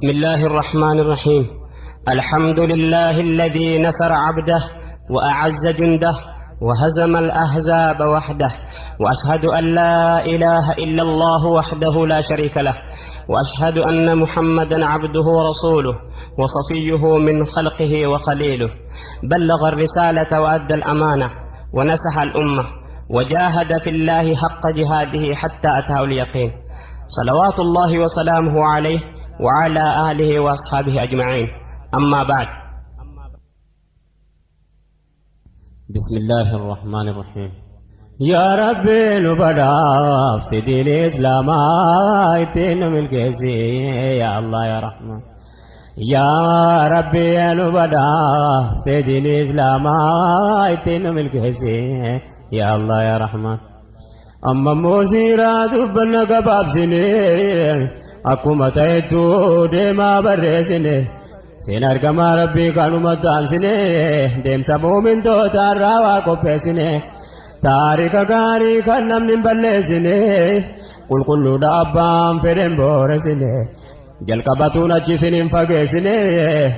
بسم الله الرحمن الرحيم. الحمد لله الذي نصر عبده وأعز جنده وهزم الأحزاب وحده، وأشهد أن لا إله إلا الله وحده لا شريك له، وأشهد أن محمدا عبده ورسوله وصفيه من خلقه وخليله، بلغ الرسالة وأدى الأمانة ونصح الأمة وجاهد في الله حق جهاده حتى أتاه اليقين، صلوات الله وسلامه عليه وعلى آله وأصحابه أجمعين. أما بعد، بسم الله الرحمن الرحيم. Yaa Rabbi nu badhaafte diin Islaamaa ittiin nu milkeessi yaa Allah yaa Rahmaan. Yaa Rabbi nu badhaafte diin Islaamaa ittiin nu milkeessi yaa Allah yaa Rahmaan. Amma immoo siiraa dubbanna gabaabsine, akkuma ta'ettu deemaa barreessine. Seen argamaa Rabbii kanuma taansine, deemsa muumintoota irraa waa qopheessine. Taarika gaarii kan namni hin balleessine, qulqulluudha abbaan fedhen booressine. Jalqabatuun achi isin hin fageessine,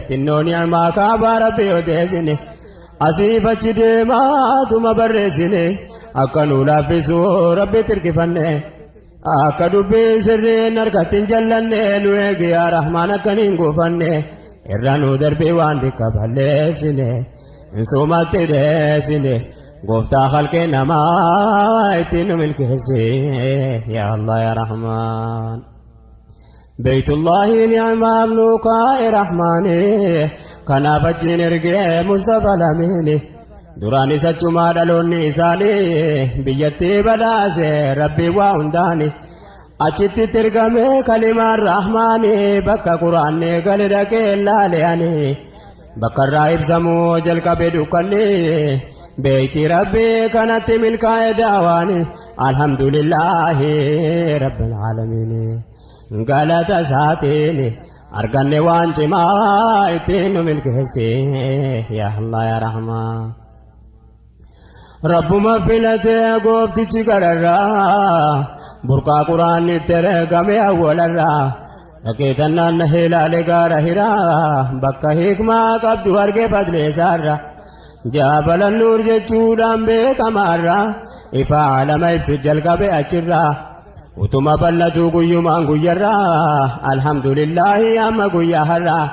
xinnoo ni'amaa kaabaa Rabbii odeessine. Asiif achi deemaatuma barreessine, akka nuu laaffisu Rabbi tirkifanne. Akka dubbiin sirriin harkatti hin jallanne nu eegi yaa Rahmaan, akka hin gufanne irra nu darbii waan dikka balleessine sumatti dheessine. Gooftaa halqee namaa ittiin nu milkeessi yaa Allah yaa Rahmaan. Beeytullaahi ni'maaf nu kaa'e Rahmaani, kanaaf achiin ergee Mustafa Lamiini. Duraanis achumaa dhaloonni isaanii, biyyattii badhaase Rabbii waa hundaani. Achitti itti ergame kalimaan Rahmaani, bakka Quraanni gale dhaqee laale ani. Bakka irraa ibsamuu jalqabe dukkanni, beeyti Rabbii kanatti milkaa'e daawaani. Alhamdulillaahi Rabbil aalamiin. Galata isaatiin arganne waan cimaa ittiin nu milkeessi yaa Allah yaa Rahmaan. Rabbuma filatee gooftichi gararraa, burqaa Quraanni itti ergame awwalarraa. Dhaqeetannaan na ilaale gaara Hiraa, bakka hikmaa qabdu arge fadleessaarra. Jaabala Nuur jechuudhaan beekamaarra, ifa alama ibsu jalqabe achirraa. Utuma bal'atu guyyumaan guyyarraa, alhamdulillaahi amma guyyaa har'aa.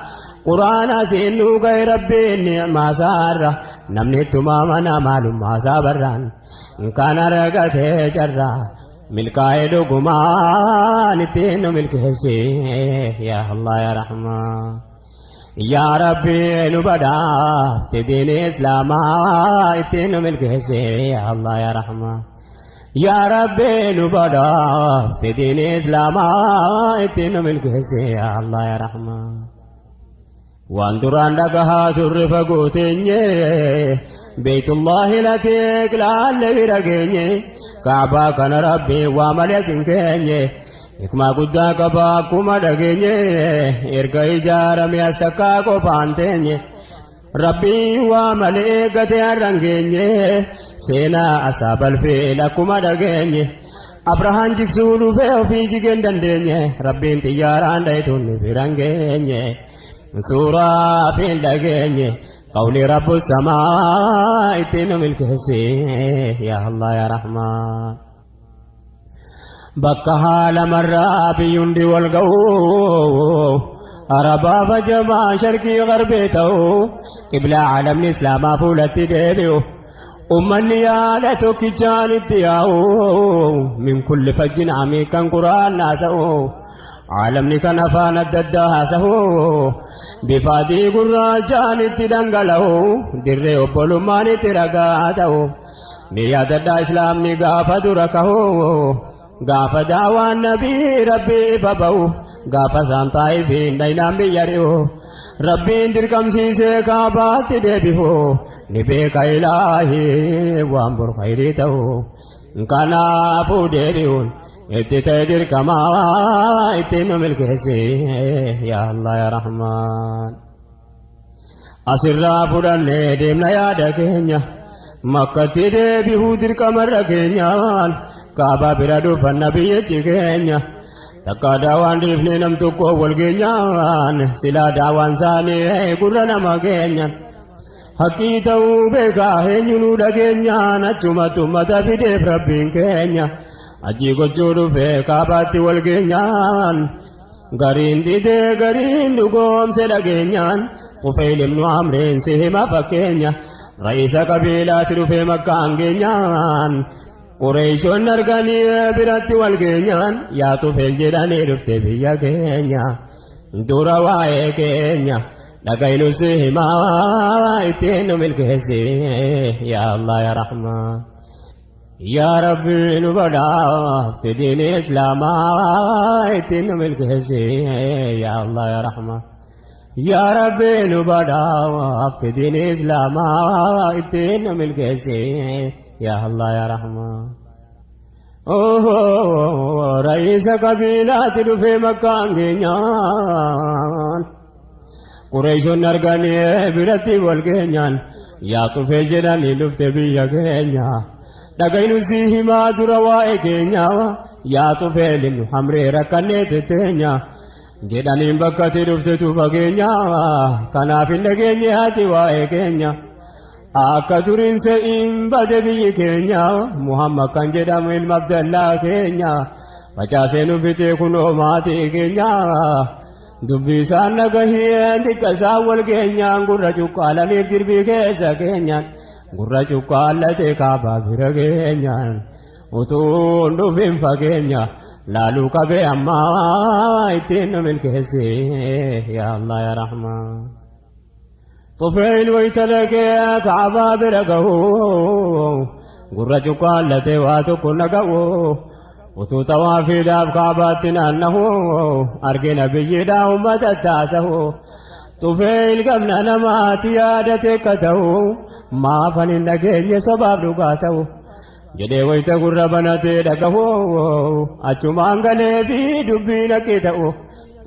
Quraana siin nuu ga'e Rabbiin ni'maa isaarra, namni ittuma mana maalummaa isaa barraan. Kan argatee carraa milkaa'ee dhugumaan ittiin nu milkeessi yaa Allah yaa Rahmaan. Yaa Rabbi nu badhaafte diin Islaamaa ittiin nu milkeessi yaa Allah yaa Rahmaan. Yaa Rabbi nu badhaafte diin Islaamaa ittiin nu milkeessi yaa Allah yaa Rahmaan. Waan duraan dhagahaa turre fagoo teenye, Beeytullaahi lateek laalle bira geenye, Kaabaa kana Rabbi waa malee as hin keenye. Hikmaa guddaa qaba akkuma dhageenye, erga ijaarame as takkaa qofaan teenye. Rabbiin waa malee eeggate har'an geenye, seenaa asaabal fiil akkuma dhageenye. Abrahaan jigsuu dhufee ofii jigee hin dandeenye, Rabbiin xiyyaaraan dhayituun biran geenye. Suuraa fi dhageenye qawli Rabbu samaa ittiin nu milkeessi yaa Allah yaa Rahmaan. Bakka haala marraa biyyundi wal ga'u, Arabaa fajamaa sharqii garbee ta'u, qiblaa alamni Islaamaa fuulatti deebi'u. Ummanni yaada tokkichaan itti yaa'u, min kulli fajjin amiikan Quraan haasa'u. Aalamni kan afaan adda addaa haasa'u, bifa adii gurraachaan itti dhangala'u, dirree obbolummaan itti ragaa ta'u. Ni yaadadhaa Islaamni gaafa dura kahu, gaafa daawaan nabii Rabbii ifa ba'u, gaafa isaan Xaa'ifiin dhaynaan biyya ri'u, Rabbiin dirqamsiisee Kaabaatti deebi'u. Ni beeka Ilaahii waan bor khayrii ta'u, kanaafuu deebi'uun itti ta'e dirqamaa ittiin nu milkeessi yaa Allah yaa Rahmaan. Asirraa fudhannee deemna yaada keenya, Makkatti deebi'uu dirqamarra keenyaan, Kaabaa bira dhufan nabiyyichi keenya. Takka daawaan dhiifnee nam tokko wal geenyaan silaa daawaan isaanii gurra nama geenyaan. Haqqii ta'uu beekaa eenyunuu dhageenyaan achumatti ummata fideef rabbiin keenya. Ajii gochuu dhufee kaabaatti wal geenyaan. Gariin didee gariin dhugoomse dhageenyaan Tufayl ibnu Amriin si hima fakkeenya. Ra'iisa qabiilaatti dhufee makkaan geenyaan. Qureeyshonni arganii biratti wal geenyaan yaa Tufayl jedhanii dhufte biyya keenya. Dura waa'ee keenya dhagaynu si himaa ittiin nu milkeessi yaa Allah yaa Rahmaan. Yaa Rabbi nu badhaafte diini Islaamaa ittiin nu milkeessi yaa Allah yaa Rahmaan. Yaa Rabbi nu badhaafte diini Islaamaa ittiin nu milkeessi yaa Allah yaa Rahmaan. Ra'iisa qabiilaatti dhufee makkaan geenyaan. Qureeshonni arganii biratti wal geenyaan yaa Tufee jedhanii dhufte biyya keenya. Dhagaynu si himaa dura waa'ee keenya yaa Tufee limnu hamree rakkannee tetteenya. Jedhaniin bakkatti dhuftetu fageenya kanaaf hin dhageenye ati waa'ee keenya. Akka duriin se'iin bade biyyi keenya Muhammad kan jedhamu ilma Abdallaa keenya facaasee nu fixee kunoo maatii keenya dubbii isaan dhagaheen xiqqa isaan wal geenyaan gurra cuqqaalaniif jirbii keessa keenyaan gurra cuqqaallatee kaabaa bira geenyaan utuu hin dhufin fageenya laaluu qabee ammaa ittiin nu milkeessi yaa Allah yaa Rahmaan. Tufayl wayita dhaqee Ka'abaa bira gahu gurra cuqqaallatee waa tokko naga'u utuu xawaafiidhaaf Ka'abaatti naannahu arge nabiyyiidhaa ummata taasahu Tufayl gamna namaatti yaadate akka ta'u maafan hin dhageenye sobaaf dhugaa ta'u jedhee wayita gurra banatee dhagahu achumaan galee fi dubbiin haqqi ta'u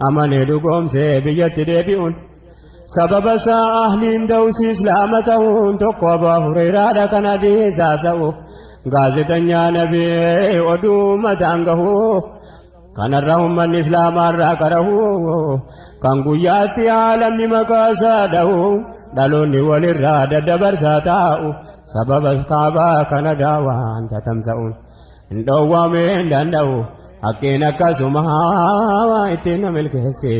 amanee dhugoomsee biyyatti deebi'uun. Sababa isaa ahliin dawsi islaama ta'uun tokko Abaa Hureyraadha kan hadiisa haasa'u. Gaazexanyaa nabii oduu mataan gahu. Kanarra ummanni islaamaa irraa qarahu. Kan guyyaatti aalamni maqaa isaa dhahu. Dhaloonni walirraa daddabarsaa taa'u. Sababa kaabaa kana daawaan tatamsa'uun. Hin dhoowwamee hin danda'u. Haqqiin akkasuma ittiin nu milkeessi.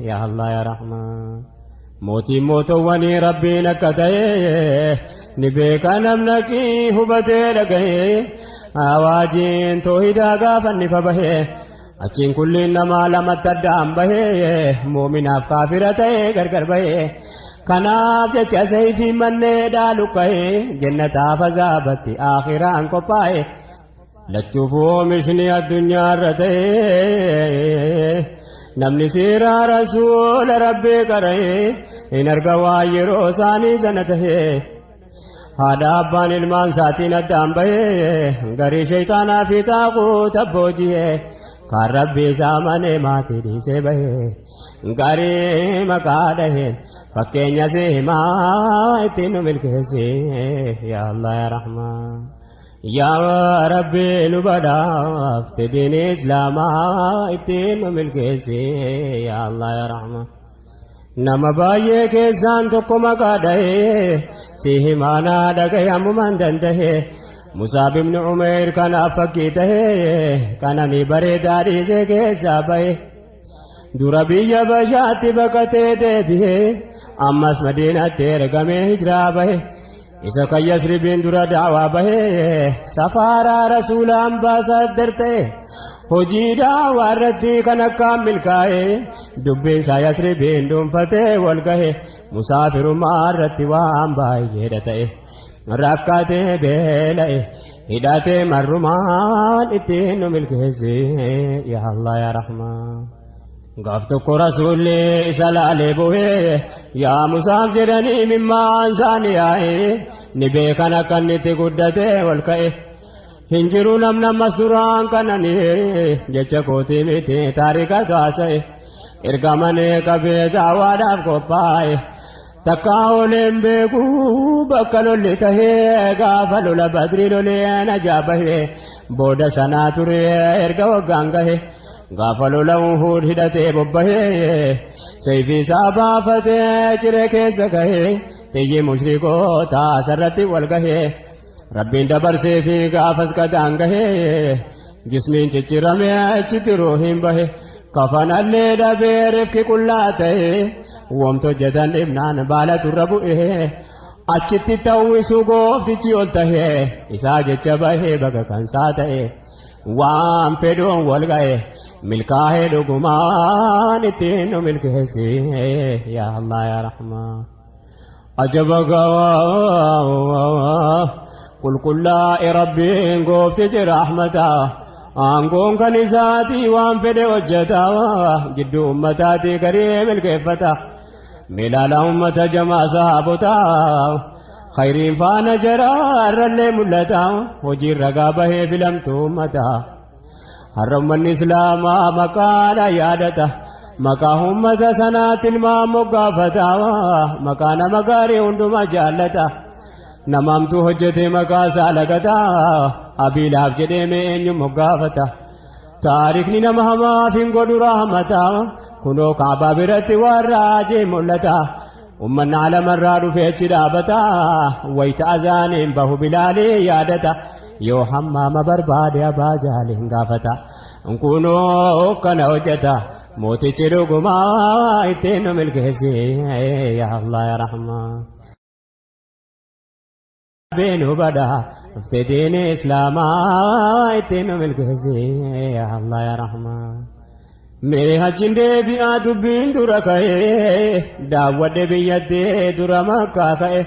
Yaa Allah yaa Rahmaan. Mootiin mootowwanii Rabbiin akka ta'e ni beeka namni haqii hubatee dhagahe. Awaajiin toohidaa gaafa inni fa bahe. Achiin kulliin namaa lamatti addaan bahe muuminaaf kaafira ta'e gargar bahe. Kanaaf jecha sayfiin manneedhaa luqqa'e jennataaf azaabatti aakhiraan qophaa'e. Lachuuf oomishni addunyaarra ta'e namni seeraa rasuula rabbii qara'e hin arga waan yeroo isaanii sana ta'e. Haadha abbaan ilmaan isaatiin addaan bahee garii shayxaanaa fi xaaquuta booji'ee kaan rabbii isaa manee maatii dhiisee bahee garii maqaa dhaheen fakkeenya si himaa ittiin nu milkeessi yaa Allah yaa Rahmaan. Yaa Rabbi nu badhaafte diin Islaamaa ittiin nu milkeessi yaa Allah yaa Rahmaan. Nama baay'ee keessaan tokko maqaa dhahee si himaanaa dhagaye ammumaan dandahee Musaab ibn Umeyr kanaaf fakkii tahee qananii bareedaa dhiisee keessaa bahe. Dura biyya Bashaatti baqatee deebi'ee ammas Madiinatti ergamee hijiraa bahe. Isa kan Yasribiin dura daawaa bahee safaaraa rasuula ambaasaaddar ta'e hojii daawaa irratti kan akkaan milkaa'e dubbiin isaa Yasribiin dhuunfatee wal gahe musaafirummaa irratti waan baay'eedha ta'e rakkatee beela'e hidhatee marrumaan ittiin nu milkeessi yaa Allah yaa Rahmaan. Gaaf tokko rasuulli isa laalee bu'ee yaa Musaaf jedhanii mimmaan isaanii yaa'ee ni beekan akka inni itti guddatee ol ka'e. Hin jiru namni ammas duraan kananii jecha kootii miti taarikatu haasa'e. Erga manee qabee daawaadhaaf qophaa'e. Takkaa ooleen beeku bakka lolli tahee gaafa lola badrii lolee najaa bahee booda sanaa ture erga waggaan gahe. Gaafa lola Uhuud hidhatee bobbahee sayfii isaa baafatee ciree keessa gahee xiyyi mushrikootaa sarratti wal gahee Rabbiin dabarsee fi gaafas qadaan gahee jismiin cicciramee achitti ruuhiin bahe kafanallee dhabee rifki qullaa ta'e wamti hojjetan dhibnaan baala turra bu'ee achitti ta'uwisu gooftichi ol tahee isaa jecha bahee baga kansaa ta'e waan fedhuun wal ga'e milkaa'ee dhugumaan ittiin nu milkeessi yaa Allah yaa Rahmaan. Ajaba gawaa qulqullaa'e Rabbiin gooftichi rahmataa aangoon kan isaatii waan fedhe hojjetaa gidduu ummataatii garii milkeeffata milaala ummata jamaa sahaabotaa khayriin faana jaraa irrallee mul'ata hojiin ragaa bahee filamtuu ummataa. Har'a ummanni Islaamaa maqaadha yaadata. Maqaa ummata sanaatti ilmaan moggaafata. Maqaa nama gaarii hundumaa jaallata. Nama hamtuu hojjete maqaa isaa lagata. Abiilaaf jedhee mee eenyu moggaafata. Taarikni nama hamaaf hin godhu rahmata. Kunoo Kaabaa biratti waan raajee mul'ata. Ummanni alamarraa dhufee achi dhaabata. Wayita azaaniin bahu Bilaalii yaadata. Yoo hammaama barbaade Abaa Jaaliin gaafata. Kunoo kana hojjeta. Mootichi dhugumaa ittiin nu milkeessi. Yaa Allah yaa Rahmaan. Beenu bada dhufte diini Islaamaa ittiin nu milkeessi. Yaa Allah yaa Rahmaan. Mee hajjiin deebi'aa dubbiin dura ka'ee daawwadhe biyyatti dura Makkaa ka'e.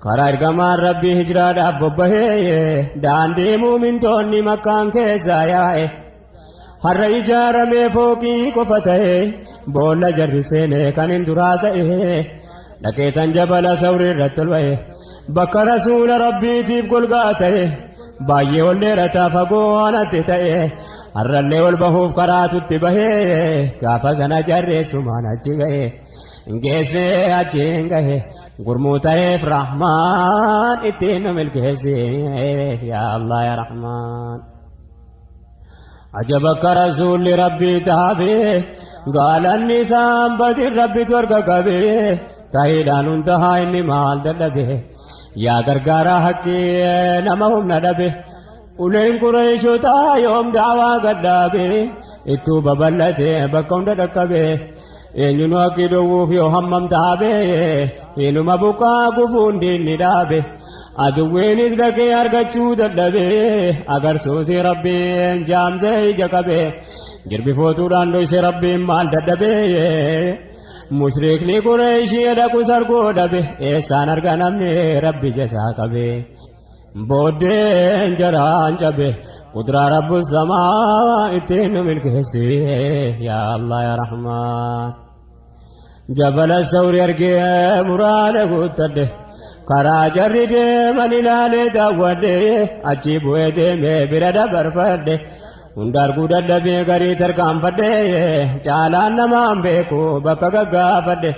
Karaa ergamaan Rabbii hijraadhaaf bobbahee daandii muumintoonni Makkaan keessaa yaa'e. Har'a ijaaramee fooqii qofa ta'e boolla jarri seene kan hin duraa sa'e. Dhaqeetan jabala sawrii irratti ol ba'e bakka rasuula Rabbiitiif golgaa ta'e. Baay'ee ol dheerataa fagoo anatti ta'e har'allee ol bahuuf karaatutti bahee gaafa sana jarreessumaan achi ga'e geessee achiin gahe gurmuu ta'eef rahmaan ittiin nu milkeessi yaa Allah yaa Rahmaan. Ajab akka rasuulli Rabbii taabe gaalanni isaan badin Rabbitu harka qabe tahiidhaan hundahaa inni maal dadhabe yaa gargaaraa haqqii nama humna dhabe uleen Qureeshotaa yoom daawaa gadhaabe ittuu babal'ate bakka hunda dhaqqabe eenyunu haqqii dhowwuuf yoo hammam taabe inuma buqqaa gufuun diinni dhaabe aduwwiinis dhaqee argachuu dadhabe agarsuusi Rabbiin jaamsee ija qabe jirbi footuudhaan dhoyse Rabbiin maal dadhabe mushrikni Qureeshii dhaqu sargoo dhabe eessaan arga namni Rabbi jasaa qabe booddeen jaraan cabe qudraa Rabbu samaa ittiin nu milkeessi yaa Allah yaa Rahmaan. Jabala sawri argee muraada guuttadhe karaa jarri deeman ilaalee daawwadhe achii bu'ee deemee bira dabarfadhe hunda arguu dadhabee garii tarkaanfadhe caalaan namaan beeku bakka gaggaafadhe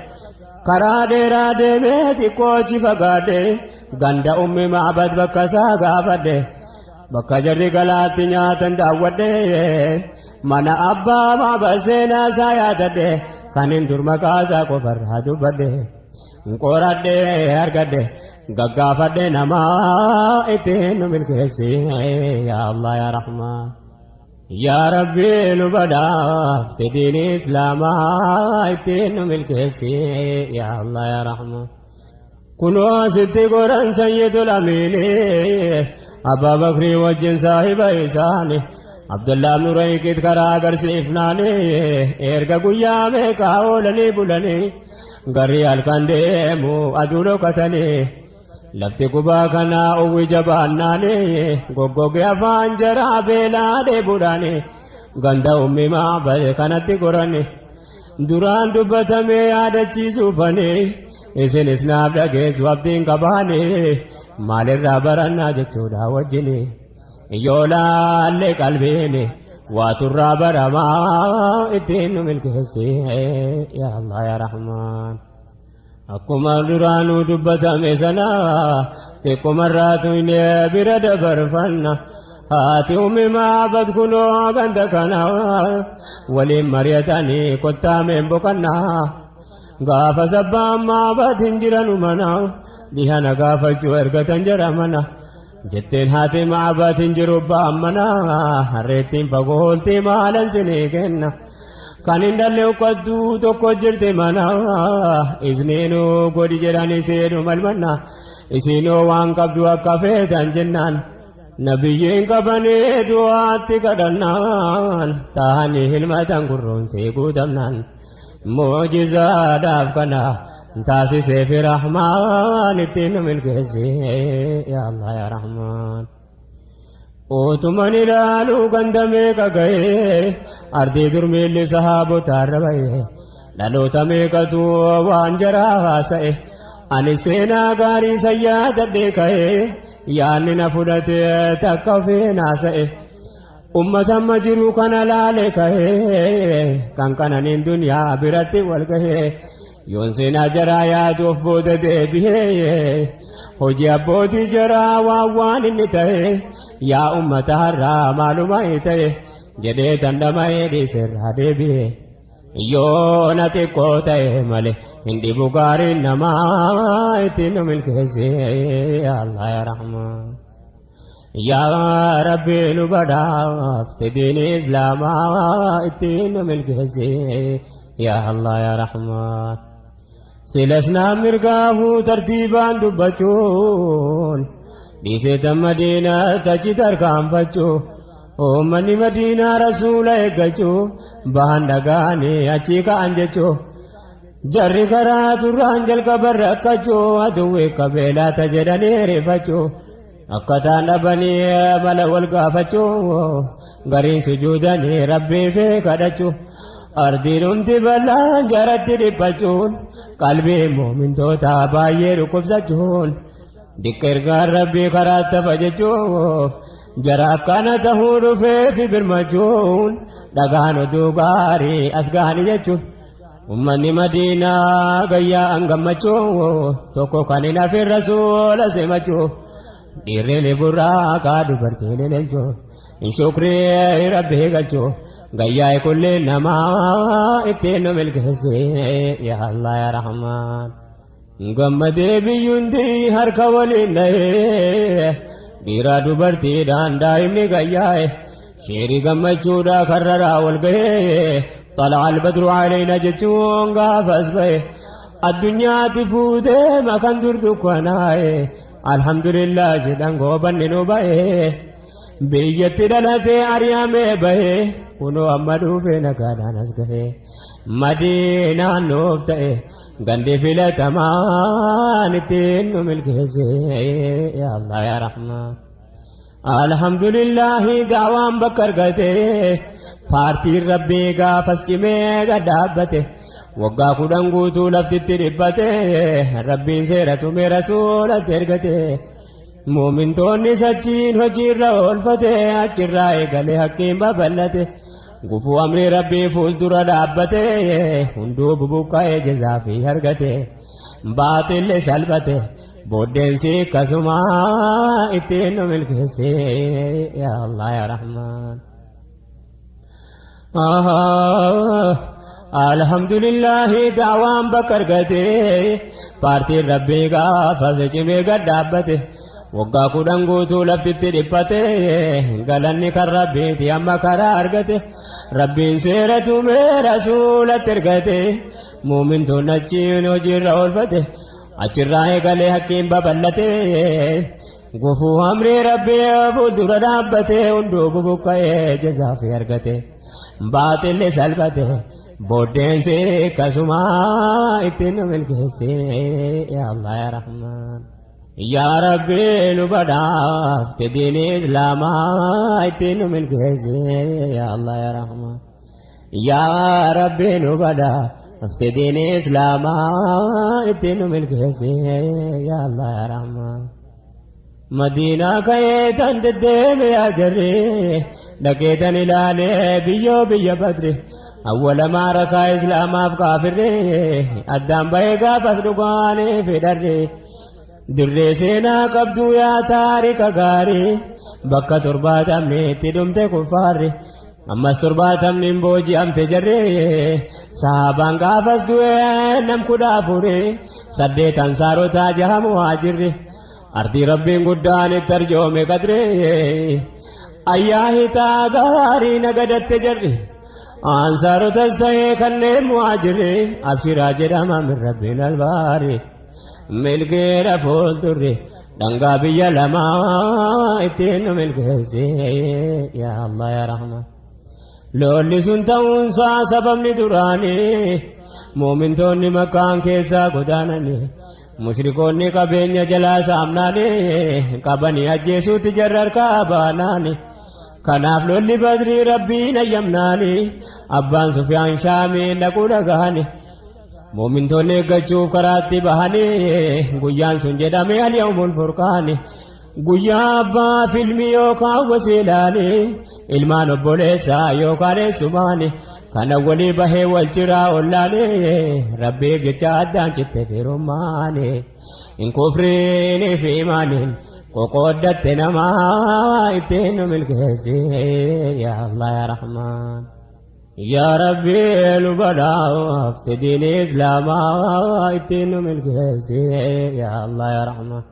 karaa dheeraa deemee xiqqoo achi fagaadhe ganda Ummi Ma'bad bakka isaa gaafadhe bakka jarri galaatti nyaatan daawwadhe mana abbaa Ma'bad seenaa isaa yaadadhe kan hin dur maqaa isaa qofarraa dubbadhe qoradhe argadhe gaggaafadhe namaa ittiin nu milkeessi yaa Allah yaa Rahmaan. Yaa Rabbi nu badhaafte diini Islaamaa ittiin nu milkeessi yaa Allah yaa Rahmaan. Kunoo asitti goran sayyidul amiini Abbaa Bakrii wajjin saahiba isaani Abdullah ibn Urayqit karaa agarsiifnaani erga guyyaa meeqaa oolanii bulanii garri halkan deemu aduu dhokatanii lafti gubaa kanaa uwwi jabaannaani goggoge afaan jaraa beelaa dheebuudhaani ganda Ummi Ma'bad kanatti gorani duraan dubbatamee yaadachiisuufani isinis naaf dhageessu abdiin qabaani maalirraa barannaa jechuudha wajjini yoo laalle qalbiini waaturraa baramaa ittiin nu milkeessi yaa Allah yaa Rahmaan. Akkuma duraanuu dubbatame sana xiqqumarraa tuynee bira dabarfanna. Haati Ummi Ma'bad kunoo ganda kana waliin mari'atanii kottaa meen boqannaa. Gaafa sabbaan Ma'bad hin jiranu mana dhihana gaafachuu ergatan jara mana. Jetteen haati Ma'bad hin jiru ba'an mana harreettiin fagoo ooltii maalan sinii kenna. Kan hin dhalle uqqattuu tokko jirti mana isniinuu godhi jedhanii seenu malmanna. Isinoo waan qabdu akka feetan jennaan. Nabiyyiin qabanii du'aatti kadhannaan taa'anii hilmatan gurroonsee guutamnaan mu'jizaadhaaf kana taasisee fi rahmaan ittiin nu milkeesse yaa Allah yaa Rahmaan. Utuman ilaaluu ganda meeqa ga'ee ardii dur miilli sahaabotaarra ba'e dhaloota meeqatu waan jaraa haasa'e ani seenaa gaarii san yaadadhee ka'ee Yaanni na fudhate takka ofiin haasa'e. Ummata amma jiru kana laale ka'e kan qananiin duniyaa biratti wal gahe. Yoon seenaa jaraa yaadu of booda deebi'ee hojii abbootii jaraa waan waan inni ta'e yaa ummata har'aa maaluma ta'e jedhee dandama'ee dhiiserraa deebi'e. Yoo na xiqqoo ta'e malee hin dhibu gaariin namaa ittiin nu milkeesse yaa Allah yaa Rahmaan. Yaa Rabbi nu badhaafte diini Islaamaa ittiin nu milkeesse yaa Allah yaa Rahmaan. Silas naa mirgaahuu tartiibaan dubbachuun dhiisee tan Madiinaa tachi tarkaanfachuu. Uummanni Madiinaa Rasuula eeggachuu bahan dhaga'anii achii ka'an jechuu. Jarri karaa turraan jalqaban rakkachuu aduwwi qabeelaata jedhanii rifachuu. Akkataan dhabanii mala wal gaafachuu gariin sujuudanii rabbii fi kadhachuu. Ardiin bal'aan jaratti dhiphachuun qalbii muumintootaa baay'ee dhukkubsachuun diqqa ergaan rabbii karaa tafa jechuuf jara akkana tahuu dhufeefi birmachuun dhagaan oduu gaarii as gahanii jechuun ummanni Madiinaa gayyaa gammachuu tokko kan hin hafin rasuula simachuuf dhiirri ni burraaqaa dubartiin ililchuu hin shukrii rabbii galchuu gayyaa kulli namaa ittiin nu milkeesse yaa Allah yaa Rahmaan. Gammadee biyyuundi harka waliin dhahee dhiiraa dubartiidhaan daa'imni gayyaa'e sheerii gammachuudhaa karraraa wal gahee طلع البدر علينا jechuun gaafas bahe addunyaatti fuutee makan dur dukkanaa'e alhamdulillah jedhan goobanni nu bahe biyyatti dhalatee ari'amee bahe kunoo amma dhufee nagaadhaan as gahe madiinaan nuuf ta'e gandi filatamaan ittiin nu milkeesse yaa Allah yaa Rahmaan. Alhamdulillahi daawaan bakka argate paartiin rabbii gaafas cimee gad dhaabbate waggaa 10 guutuu laftitti dhiphate rabbiin seera tumee rasuulatti ergate muumintoonni sachiin hojiirra oolfate achirraa eegalee haqqiin babal'ate gufuu amrii rabbii fuuldura dhaabbate hunduu bubuqqa'ee jazaa fi argate baaxilli salphate booddeensi akkasuma ittiin nu milkeesse yaa Allah yaa Rahmaan. Alhamdulillahi daawaan bakka argate paartiin rabbii gaafas cimee gad dhaabbate waggaa 10 guutuu laftitti dhiphate galanni kan rabbiiti amma karaa argate rabbiin seera tumee rasuulatti ergate muumintoonni achiin hojiirra oolfate achirraa eegalee haqqiin babal'ate gufuu amrii rabbii fuuldura dhaabbate hunduu bubuqqa'ee jazaa fi argate baaxilli salphate booddeensi akkasuma ittiin nu milkeesse yaa Allah yaa Rahmaan. Yaa Rabbi nu badhaafte diini Islaamaa ittiin nu milkeesse yaa Allah yaa Rahmaan. Yaa Rabbi nu badhaafte diini Islaamaa ittiin nu milkeesse yaa Allah yaa Rahmaan. Madiinaa ka'ee tan deddeeme yaa jarri dhaqee tan ilaalee biyyoo biyya badri awwala maarakaa islaamaaf kaafirri addaan bahee gaafas dhugaanii fi dharri. Dirree seenaa qabdu yaa taarika gaarii bakka 70 itti dhumte kuffaarri. Ammas 70 hin booji'amte jarree sahaabaan gaafas du'e nam 14 8 ansaarotaa 6 muhaajirri. Ardii rabbiin guddaan itti arjoome qadree ayyaa hitaa gaarii nagadatte jarri. Ansaarotas ta'ee kanneen muhaajirri abshiraa jedhama min rabbiin albaari. Milkeedha fuuldurri dhangaa biyya lamaa ittiin nu milkeessi yaa Allah yaa Rahman. Lolli sun ta'uunsaa sababni duraanii muumintoonni makkaan keessaa godaananii mushrikoonni qabeenya jalaa saamnaanii qabanii ajjeesuutti jarra harkaa baanaanii. Kanaaf lolli badrii rabbiin ayyamnaanii abbaan Sufyaan Shaamii dhaquu dhagahanii. Muumintoonni eeggachuuf karaatti bahanii guyyaan sun jedhame al-yawmul furqaani. Guyyaa abbaa filmi yookaan wasiilaani ilmaan obboleessaa yookaan eessumaani kana walii bahee wal ciraa ollaani rabbiif jecha addaan citte firummaani. Hin kufriinii fi imaaniin qoqooddatte namaa ittiin nu milkeessi yaa Allah yaa Rahmaan. Yaa Rabbi nu badhaafte diinii Islaamaa ittiin nu milkeessi yaa Allah yaa Rahmaan.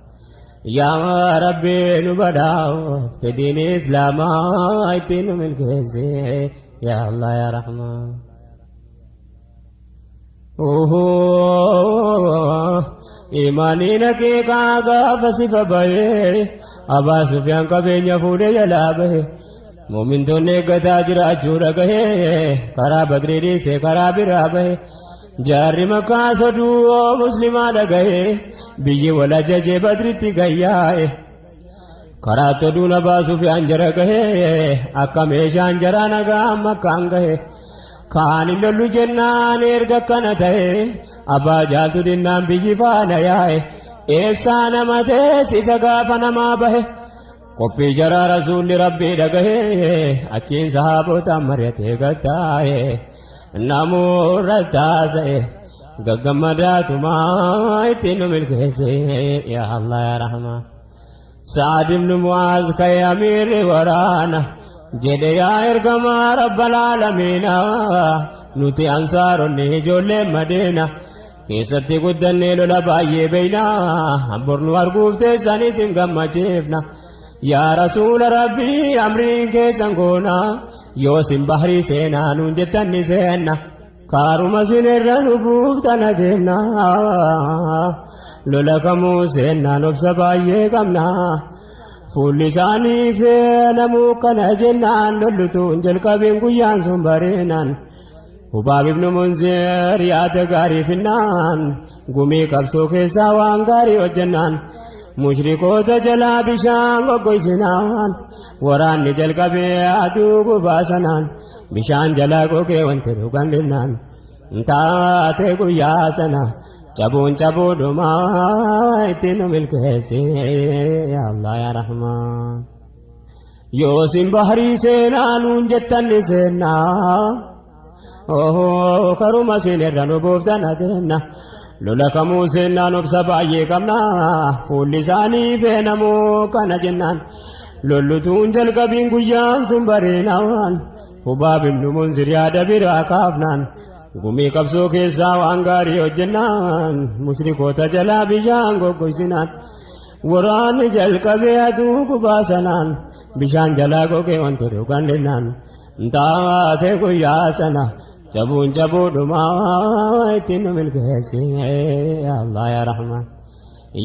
Yaa Rabbi nu badhaafte diinii Islaamaa ittiin nu milkeessi yaa Allah yaa Rahmaan. Imaaniin haqiiqaa gaafa sifa bahee Abaa Sufyaan qabeenya fuudhee jalaa bahe. Muumintoonni eeggataa jiraachuu dhagahee karaa badrii dhiisee karaa biraa bahe. Jaarri makkaa soduu muslimaa dhagahee biyyi wal ajajee badritti gayyaa'e. Karaa oduun Abaa Sufyaan jara gahee akka meeshaan jaraa nagaa makkaan gahe. Kaan hin lollu jennaan erga akkana ta'e abbaa jaaltu dinnaan biyyi faana yaa'e. Eessaa nama teessisa gaafa namaa bahe. Qophii jaraa rasuulli rabbii dhagahee achiin sahaabotaan mari'atee gattaa'e. Namoota taasa'e gaggammadaatumaa ittiin nu milkeesse yaa Allah yaa Rahmaan. Sa'ad ibn Mu'aaz ka'ee amiirri waraana jedhe yaa ergamaa rabbal aalamiina nuti ansaaronni ijoolleen Madiina keessatti guddannee lola baay'ee beeyna bor nu arguuf teessanis hin gammachiifna yaa rasuula rabbii amriin keessan goona yoo sin bahrii seenaa nuun jettan ni seenna. Kaaruma sin irra nu buuftan adeemna. Lola kamuu seennaan obsa baay'ee qabna. Fuulli isaanii feenamuu kana jennaan lollutuun jalqabeen guyyaan sun bareenaan. Hubaab ibnu Munzir yaada gaarii finnaan gumii qabsoo keessaa waan gaarii hojjennaan. Mushrikoota jalaa bishaan goggoysinaan waraanni jalqabee aduu gubaa sanaan. Bishaan jalaa gogee wanti dhugan dhibnaan taate guyyaa sana cabuun cabuudhumaa ittiin nu milkeessi yaa Allah yaa Rahmaan. Yoo sin bahrii seenaa nuun jettan ni seennaa. Ohoo karuma sin irra nu buuftan adeemna. Lola kamuu seennaan obsa baay'ee qabna. Fuulli isaanii feenamuu kana jennaan. Lollutuun jalqabiin guyyaan sun bareenaan. Hubaab ibnu Munzir yaada biraa kaafnaan. Gumii qabsoo keessaa waan gaarii hojjennaan. Mushrikoota jalaa bishaan goggoysinaan. Waraanni jalqabee aduu gubaa sanaan. Bishaan jalaa gogee wanti dhugan dhinnaan. Taate guyyaa sana cabuun cabuudhumaa ittiin nu milkeessi Allah yaa Rahmaan.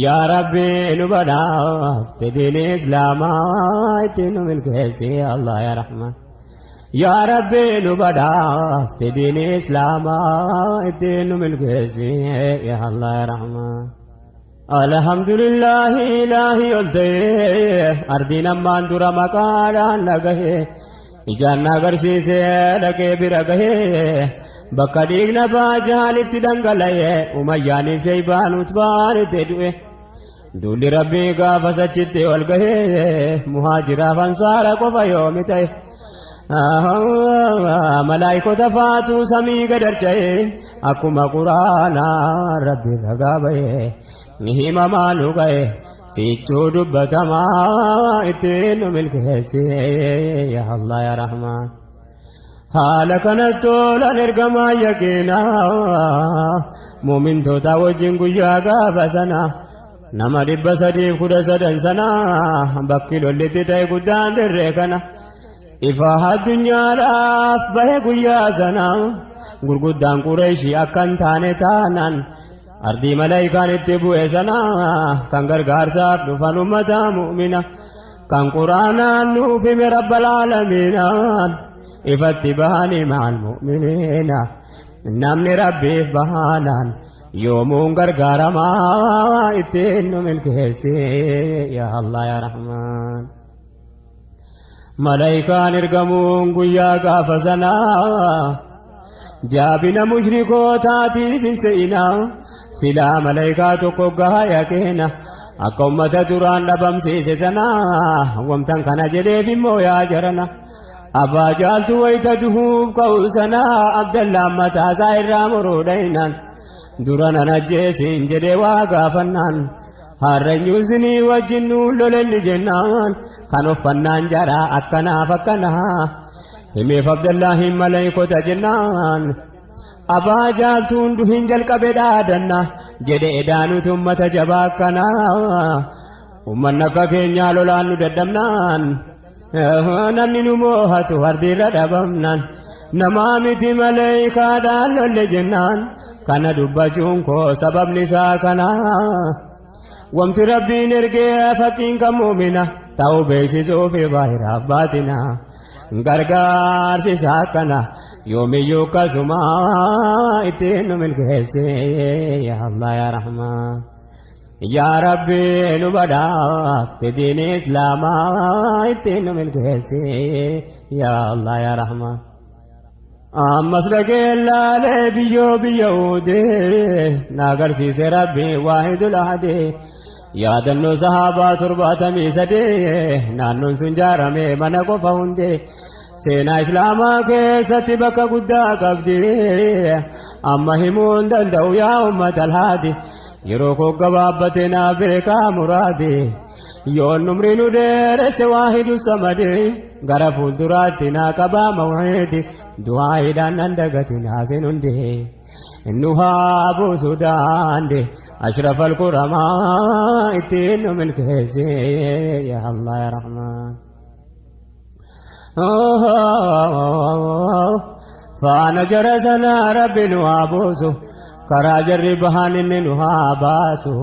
Yaa Rabbi nu badhaafte diini Islaamaa ittiin nu milkeessi Allah yaa Rahmaan. Yaa Rabbi nu badhaafte diini Islaamaa ittiin nu milkeessi yaa Allah yaa Rahmaan. Alhamdulillahi ilaahi ol ta'ee ardiin ammaan dura maqaadhaan dhagahee ijaan na agarsiisee dhaqee bira gahee bakka dhiigna baajaalitti dhangala'ee umayyaaniif sheeybaan utbaan itti du'e. Duulli rabbii gaafas achitti ol gahee muhaajiraaf ansaara qofa yoomi ta'e. Malaayikota faatuu samii gad harca'e akkuma quraanaa rabbi ragaa ba'e. Ni himamaa nu ga'e sichuu dubbatamaa ittiin nu milkeessi yaa Allah yaa Rahmaan. Haala kanatti tolan ergamaa yaqiinaa muumintoota wajjin guyyaa gaafa sana nama 313 sana bakki lollitti ta'e guddaan dirree kana ifa addunyaadhaaf bahe guyyaa sana gurguddaan Qureeshii akka hin taane taanaan ardii malaayikaan itti bu'e sana kan gargaarsaaf dhufan ummata mu'mina kan quraanaan nuuf hime rabbal aalamiinaan ifatti bahanii maal mu'miniina namni rabbiif bahanaan yoomuun gargaaramaa ittiin nu milkeessi yaa Allah yaa Rahmaan. Malaayikaan ergamuun guyyaa gaafa sanaa jaabina mushrikootaatiif hin se'inaa silaa malaayikaa tokko gahaa yakeena akka ummata duraan dhabamsiise sanaa wamtan kana jedheef immoo yaa jarana abbaa jaaltu wayita duhuuf ka'u sanaa Abdallaan mataasaa irraa muruu dhaynaan dura nan ajjeesin jedhee waa gaafannaan harreenyu isinii wajjin nuun lolenni jennaan kan uffannaan jaraa akkanaaf akkanaa himeef Abdallaahin maleeykota jennaan abbaa jaaltuun duhin jalqabe dhaadanna jedhe edaanuti ummata jabaa akkanaa ummanni akka keenyaa lolaan nu dadhabnaan namni nu moohatu ardiirra dhabamnaan namaa miti maleeykaadhaan lolle jennaan kana dubbachuun koo sababni isaa kana wamti rabbiin ergee fakkiin kan muumina ta'uu beeksisuuf baay'iraaf baatina gargaarsi isaa kana yoomiyyuu akkasuma ittiin nu milkeesse yaa Allah yaa Rahmaan. Yaa Rabbi nu badhaafte diini Islaamaa ittiin nu milkeessi yaa Allah yaa Rahmaan. Ammas dhagee laalee biyyoo biyya uudee na agarsiise Rabbi waahidul ahadee yaadannoo sahaabaa 73 naannoon sun jaarame mana qofa hundee seenaa Islaamaa keessatti bakka guddaa qabdi amma himuun danda'u yaa ummata alhaadi yeroo koo gabaabbate naa beekaa muraadi yoon umrii nu dheeresse waahidu samadi gara fuulduraatti naa qabaa mawhiidi du'aayiidhaan nan dagati naasin hundi nu haa buusu daandi ashraf alkuramaa ittiin nu milkeessi yaa Allah yaa Rahmaan. Faana jara sanaa rabbi nu haa buusu karaa jarri bahan inni nu haa baasu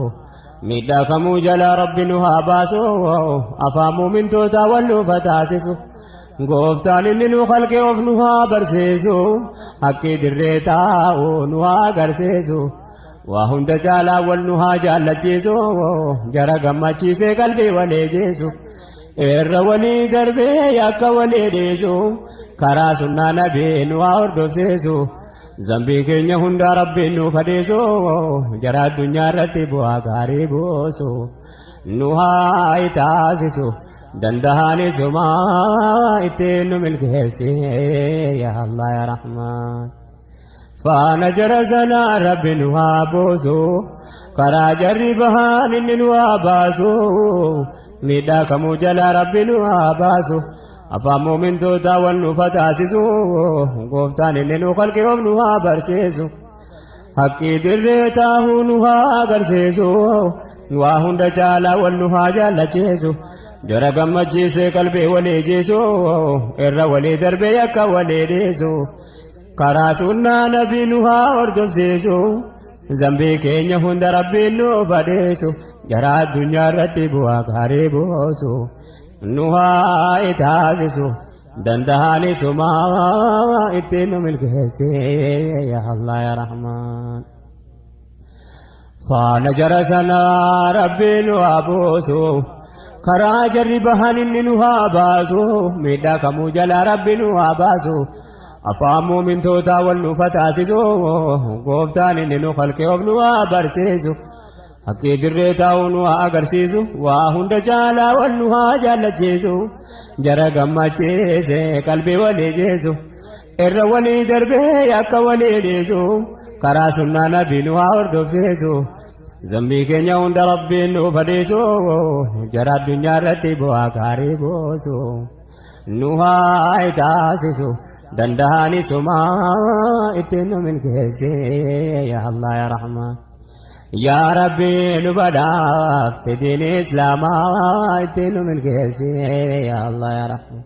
miidhaa kamuu jalaa rabbi nu haa baasu afaan muumintootaa wal nuuf haa taasisu gooftaan inni nu kalqe of nu haa barsiisu haqqii dirree taa'u nu haa agarsiisu waa hunda caalaa wal nu haa jaallachiisu jara gammachiisee qalbii wal eejisu. Irra walii darbee yakka walii dhiisu karaa sunnaa nabii nu haa hordofsiisu zambii keenya hundaa rabbiin nuuf hadhiisu jara addunyaa irratti bu'aa gaarii buusu nu haa taasisu danda'aanisumaa ittiin nu milkeessi yaa Allah yaa Rahmaan. Faana jara sanaa rabbi nu haa buusu karaa jarri bahaan inni nu haa baasu miidhaa kamuu jalaa rabbi nu haa baasu afaan muumintootaa wal nu fataasisu gooftaan inni nu kalqe of nu haa barsiisu haqqii dirree taahuu nu haa agarsiisu waa hunda caalaa wal nu haa jaallachiisu jara gammachiisee qalbii walii jiisu irra walii darbee yakka walii dhiisu. Karaa sunnaa nabii nu haa hordofsiisu zambii keenya hunda rabbiin nuuf hadhiisu jara addunyaa irratti bu'aa gaarii buusu nu haa taasisu danda'aanisumaa ittiin nu milkeessi yaa Allah yaa Rahmaan. Faana jara sanaa rabbiin nu haa buusu karaa jarri bahan inni nu haa baasu miidhaa kamuu jalaa rabbi nu haa baasu afaan muumintootaa wal nu fataasisu gooftaan inni nu kalqee of nu haa barsiisu haqqii dirree taa'uu nu haa agarsiisu waa hunda caalaa wal nu haa jaallachiisu jara gammachiise qalbii walii geessu irra walii darbee akka walii dhiisu karaa sunnaa nabii nu haa hordofsiisu. Zambii keenya hunda Rabbiin nuuf fadhiisu, jara addunyaa irratti bu'aa gaarii buusu. Nu haa taasisu, danda'ani sumaa ittiin nu milkeessi, yaa Allah yaa Rahmaan. Yaa Rabbi nu badhaafte diin Islaamaa ittiin nu milkeessi, yaa Allah yaa Rahmaan.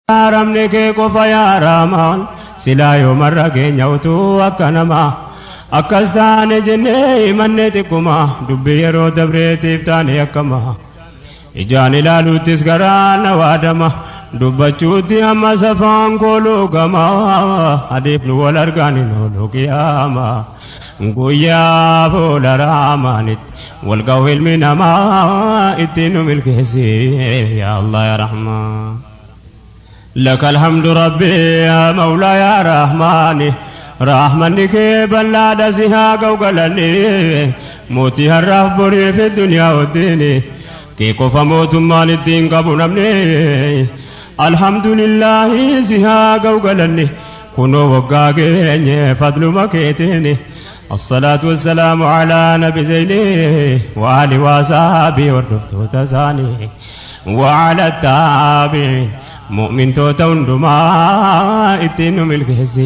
Haramni kee qofa yaa Rahmaan, silaa yoomarra keenya utuu akka namaa akkas taane jennee himanne xiqquma dubbii yeroo dabreetiif taane akkama. Ijaan ilaaluuttis garaa na waadama, dubbachuutti amma safaan koo luugama, adeef nu wal argaan hin oolu qiyaama. Guyyaa fuula raamaanitti wal ga'u ilmi namaa ittiin nu milkeessi, yaa Allah yaa Rahmaan. لك الحمد ربي يا مولاي يا رحماني، رحمنك بلا سها قوقلني، موتي هالرف بري في الدنيا والدين، كي قف موت مال الدين قبو نمني، الحمد لله سها قوقلني، كنو وقاقيني فضل مكيتيني. الصلاة والسلام على نبي زيني وآله وصحبه والرفت تساني وعلى التابعين مؤمن توتا hundumaa ittiin nu milkeessi,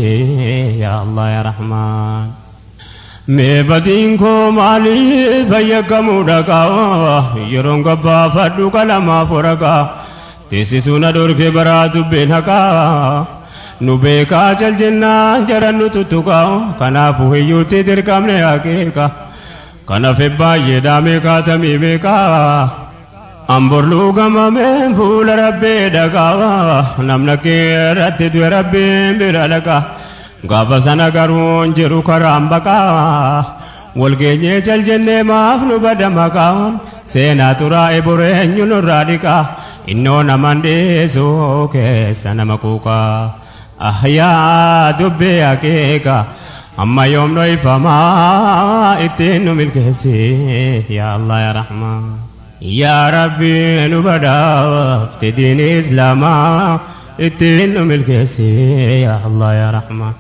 yaa Allah yaa Rahmaan. Mee badii koo maaliif fayyakkamuu dhaqaa, yeroon gabbaafadhu qalamaaf waraqaa, teessisuu na dhorke baraa dubbeen haqaa, nu beekaa cal jennaan jaran nu tuttuqaa, kanaafuu hiyyuutti dirqamne haqiiqa, kanaaf baay'ee dhaamee kaatamii beekaa. Amborluu gamameen fuula Rabbii dhaqaa, namna keerratti du'e Rabbiin bira dhaqa, gaafa sana garuu hin jiru karaan baqaa, walgeenyee cal jennee maaf nu bada maqaan, seenaa xuraa'e boreenyu nurraa dhiqaa, innoo naman dhiisu keessa nama quuqaa. Ahyaa dubbii haqiiqa amma yoom dhoyfamaa ittiin nu milkeessi, yaa Allah yaa Rahmaan. Yaa Rabbi nu badhaafte diin Islaamaa ittiin nu milkeessi, yaa Allah yaa Rahmaan.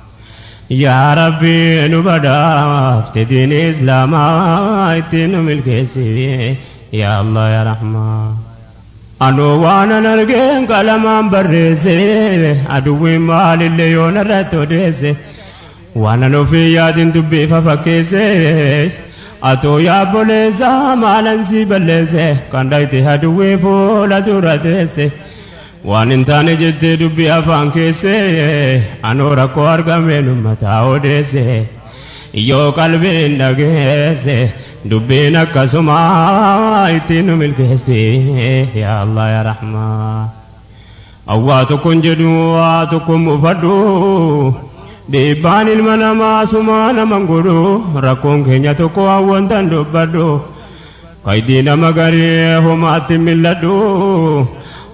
Yaa Rabbi nu badhaafte diin Islaamaa ittiin nu milkeessi, yaa Allah yaa Rahmaan. Anoo waan an argeen qalamaan barreesse, aduwwiin maalillee yoo narratti odeesse, waan an ofii yaadin dubbii fafakkeesse, atoo yaabboleessa maalan si balleesse, kan dhayte aduwwii fuula dura teesse, waan hin taane jettee dubbii afaan keesse, anoo rakkoo argameen uummataa odeesse, yoo qalbiin dhageesse dubbiin akkasuma ittiin nu milkeessi, yaa Allah yaa Rahmaan. Awwaa tokkon jedhu waa tokkon mufadhu, dhiibbaan ilma namaa sumaa naman godhu, rakkoon keenya tokko hawwantan dubbadhu, kaydii nama garii homaatti milladhu,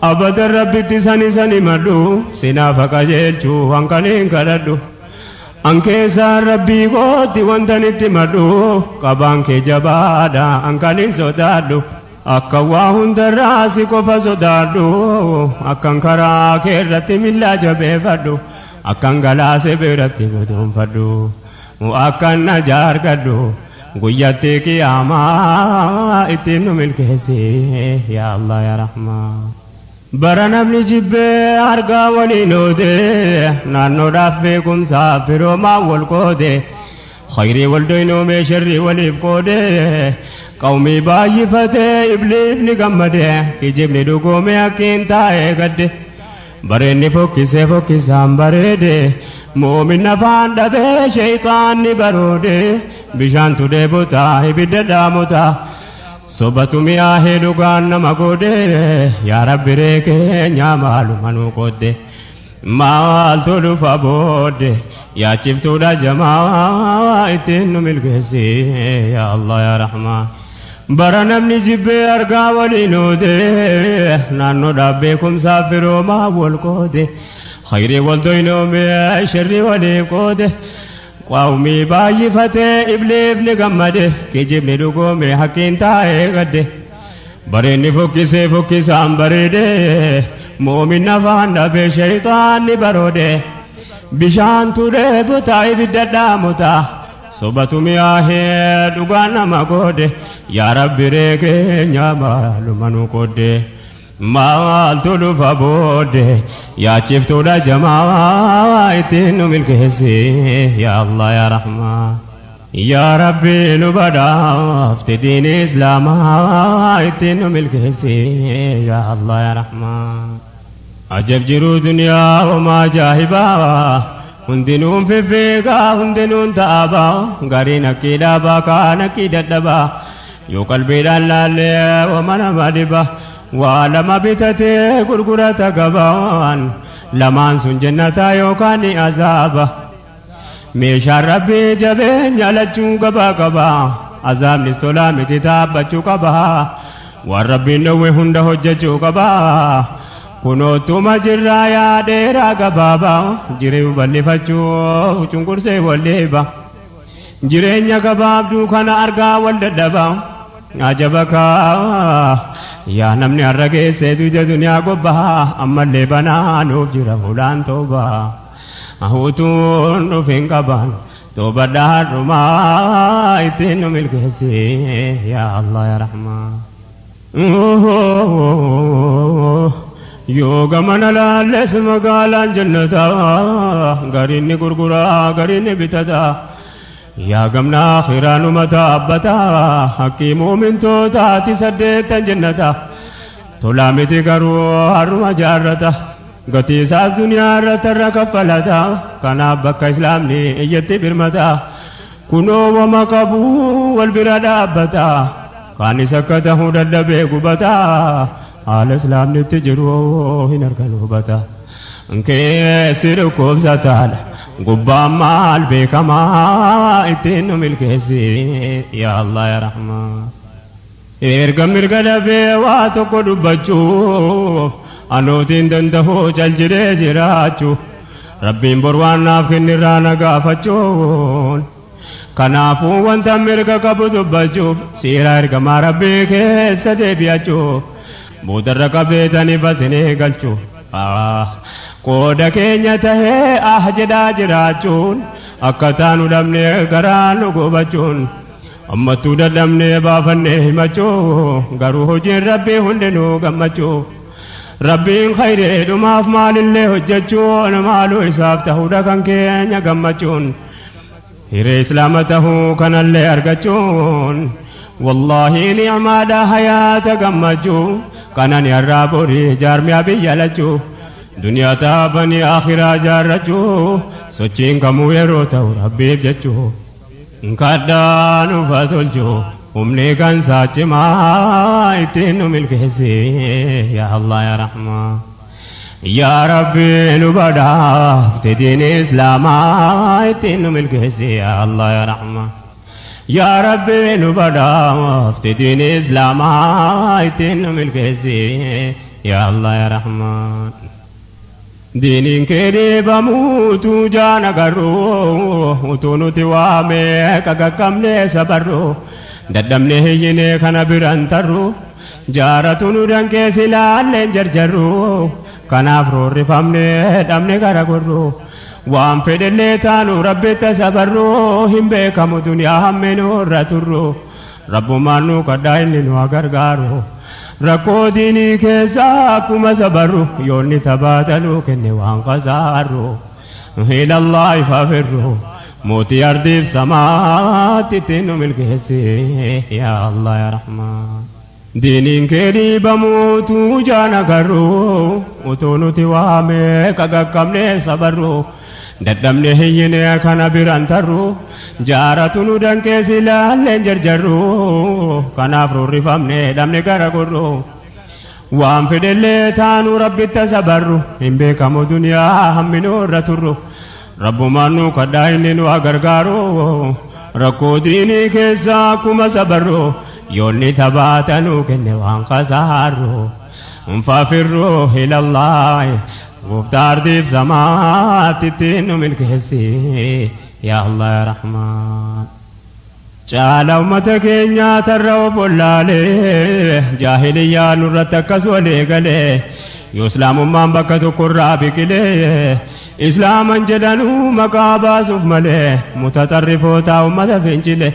abadan Rabbitti sani sani madhu, sinaafa qajeelchuu hanqaniin kadhadhu. An keessaan Rabbii kootti wantan itti madhu, qabaan kee jabaadha hanqaniin sodaadhu. Akka waa hundarraa si qofa sodaadhu, akkan karaa kee irratti millaa jabeeffadhu, akkan galaase biratti guduunfadhu, akkan na jaargadhu guyyatti qiyaamaa ittiin nu milkeessi, yaa Allah yaa Rahmaan. Bara namni jibbee argaa waliin oode, naannoodhaaf beekumsaaf firoomaa wal qoode, khayrii wal doynoomee sharrii waliif qoode, qawmii baay'ifatee ibliifni gammade, kijibni dhugoomee akkiin taa'ee gadde. Bareenni fokkisee fokkisaan bareede, moomin afaan dhabee sheeyxaanni baroode, bishaantu dheebotaa ibidda dhaamotaa, sobatu mi'aahee dhugaan nama goode, yaa Rabbi ree keenya maaluma nuu qoodde, maaltu dhufa boodde, yaachiftuudha jamaa ittiin nu milkeessi, yaa Allah yaa Rahmaan. Bara namni jibbee argaa waliin oode, naannoodhaaf beekumsaaf firoomaa wal qoode, khayrii wal doynoomee sharrii waliif qoode, qawmii baay'ifatee ibliifni gammade, kijibni dhugoome hakkiin taa'ee gadde. Bareenni fokkisee fokkisaan bareede, Muumin afaan dhabee shayxaanni baroode. Bishaan turee butaa ibidda dhaamutaa. Sobatu mi'aahee dhugaa nama goode. Yaa Rabbi reekeenya maaluma nu qoodde. Maaltu dhufa boodde yaachiftuudha jamaa ittiin nu milkeessi yaa Allah yaa Rahmaan. Yaa Rabbi nu badhaafte diin Islaamaa ittiin nu milkeessi yaa Allah yaa Rahmaan. Ajab jiruu duniyaa homaa ajaa'ibaa hundinuun fiffiigaa hundinuun ta'abaa gariin akkii dhaabaa kaan akkii dadhabaa yoo qalbiidhaan laallee wama nama dhiba. Waa lama bitatee gurgurata gabaan lamaan sun jannataa yookaan ni azaaba. Meeshaan rabbii jabeenya lachuu gabaa qaba. Azaabnis tolaa miti taabbachuu qaba. Waan rabbiin dhowwe hunda hojjechuu qaba. Kunootuma jirraa yaa dheeraa gabaabaa jiruu bal'ifachuu cunqursee walleeba. Jireenya gabaabduu kana argaa wal dadhabaa. Ajaba kaa yaa namni har'a geessee duuja duniyaa gobbaa ammallee banaa nuuf jira fuulaan toobaa. Utuun dhufin qaban toobadhaa har'umaa ittiin nu milkeessi yaa Allah yaa Rahmaan. Yoo gamana laalles magaalaan jannataa gariin ni gurguraa gariin ni bitataa. Yaa gamna akhiraanuma taabbataa haqqii muumintootaati saddeettan jannata. Tolaa miti garuu har'uma jaarrata. Gatii isaas duniyaa irratti irra kaffalata. Kanaaf bakka islaamni iyyatti birmata. Kunoo wama qabu wal bira dhaabbata. Kaanis akka ta'uu dadhabee gubata. Haala islaamni itti jiru hin argan hubata. Keessi dhukkubsataadha. Gubbaan maal beekamaa ittiin nu milkeessi yaa Allah yaa Rahmaan. Erga mirga dhabee waa tokko dubbachuuf anootiin danda'u cal jedhee jiraachuu. Rabbiin bor waan naaf kennirraa na gaafachuun. Kanaafuu wanta mirga qabu dubbachuuf seera ergamaa rabbii keessa deebi'achuuf boodarra qabeetanii basinee galchuuf. Qooda keenya tahee ah jedhaa jiraachuun akka taanu dhabnee garaa nu gubachuun ammattuu dadhabnee baafannee himachuu garuu hojiin rabbii hundinuu gammachuu. Rabbiin khayreedhumaaf maalillee hojjechuun maaluu isaaf ta'uudha kan keenya gammachuun. Hiree islaama tahuu kanallee argachuun wallaahi ni'maadha hayaata gammachuu kanan yarraa borii jaarmiyaa biyya lachuu. Duniyaa taabanii akhiraa jaarrachuu sochiin kamuu yeroo ta'u rabbiif jechuu. Kadhaa nuuf tolchuu humni kan saachimaa ittiin nu milkeessi yaa Allah yaa Rahmaan. Yaa Rabbi nu badhaafte diin Islaamaa ittiin nu milkeessi yaa Allah yaa Rahmaan. Yaa Rabbi nu badhaafte diin Islaamaa ittiin nu milkeessi yaa Allah yaa Rahmaan. Diiniin kee dhiibamuutu jaana garuu utuu nuti waamee qaqaqqabnee sabarru dadhabnee hiyyinee kana biran tarru jaaratu nu danqee silaalleen jarjarru kanaaf roorrifamnee dhabne gara gorru waan fedhellee taanu rabbitta sabarru hin beekamu duniyaa hammeenuu irra turru rabbumaan nu kadhaa inni nu haa gargaaru. Rakkoo diinii keessa akkuma sabarru yoonni tabaataluu kenne waan qasaarru. Ilallaa ifa firru mootii ardiif samaatti ittiin nu milkeessi yaa Allah yaa Rahmaan. Diiniin kee dhiibamuutu jaana garuu utuu nuti waamee qaqaqqabnee sabarru. Dadhabne hiyyinee kana biran tarru jaaratu nu danqee silaalleen jarjarru kanaaf roorrifamne dhabne gara gorru. Waan fedhellee taanu rabbitta sabarru hin beekamu duniyaa hamminuu irra turru. Rabbumaan nu kadhaa inni nu haa gargaaru rakkoo diinii keessa akkuma sabarru yoonni tabaatanuu kenne waan qasaarru. Nfaafirru ilallaahi gooftaa ardiif samaatti ittiin nu milkeessi yaa Allah yaa Rahmaan. Caala uummata keenyaa tarra of wallaalee jaahiliyyaa nurratti akkas walii galee Yoo islaamummaan bakka tokkorraa biqilee islaaman jedhanuu maqaa baasuuf malee mutaxarrifoota ummata fincile.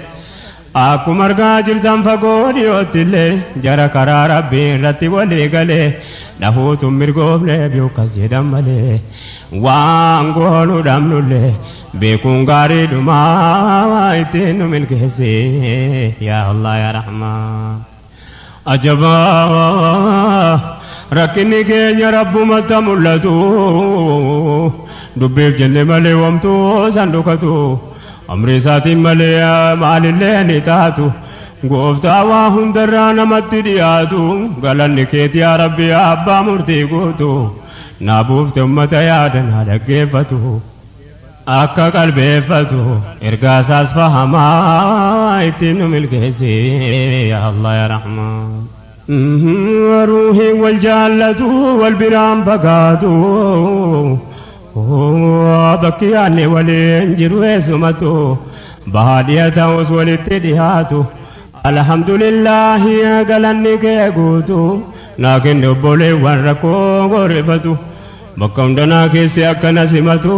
Akkuma argaa jirtan fagoo dhiyootti illee jara karaa rabbii irratti walii galee dhahuutu mirgoofne beekas jedhan malee waan goonu dhabnullee beekuun gaariidhumaa ittiin nu milkeesse yaa Allah yaa Rahmaan. Ajabaa rakkinni keenya rabbumatti mul'atu dubbiif jenne malee wamtuu san dhokatu. Amri isaatiin malee maalillee ni taatu gooftaa waa hundarraa namatti dhiyaatu galanni keeti yaa rabbi abbaa murtii guutu naa buufte ummata yaada naa dhaggeeffatu akka qalbeeffatu ergaa isaas fahamaa ittiin nu milkeessi yaa Allah yaa Rahmaan. Ruuhiin wal jaallatu wal biraan fagaatu bakki yaadne waliin jiru eessumatu bahaa dhiya ta'us walitti dhiyaatu alhamdulillaahi galanni kee guutu naa kenne obboleewwan rakkoo gorrifatu bakka hundanaa keessi akkana simatu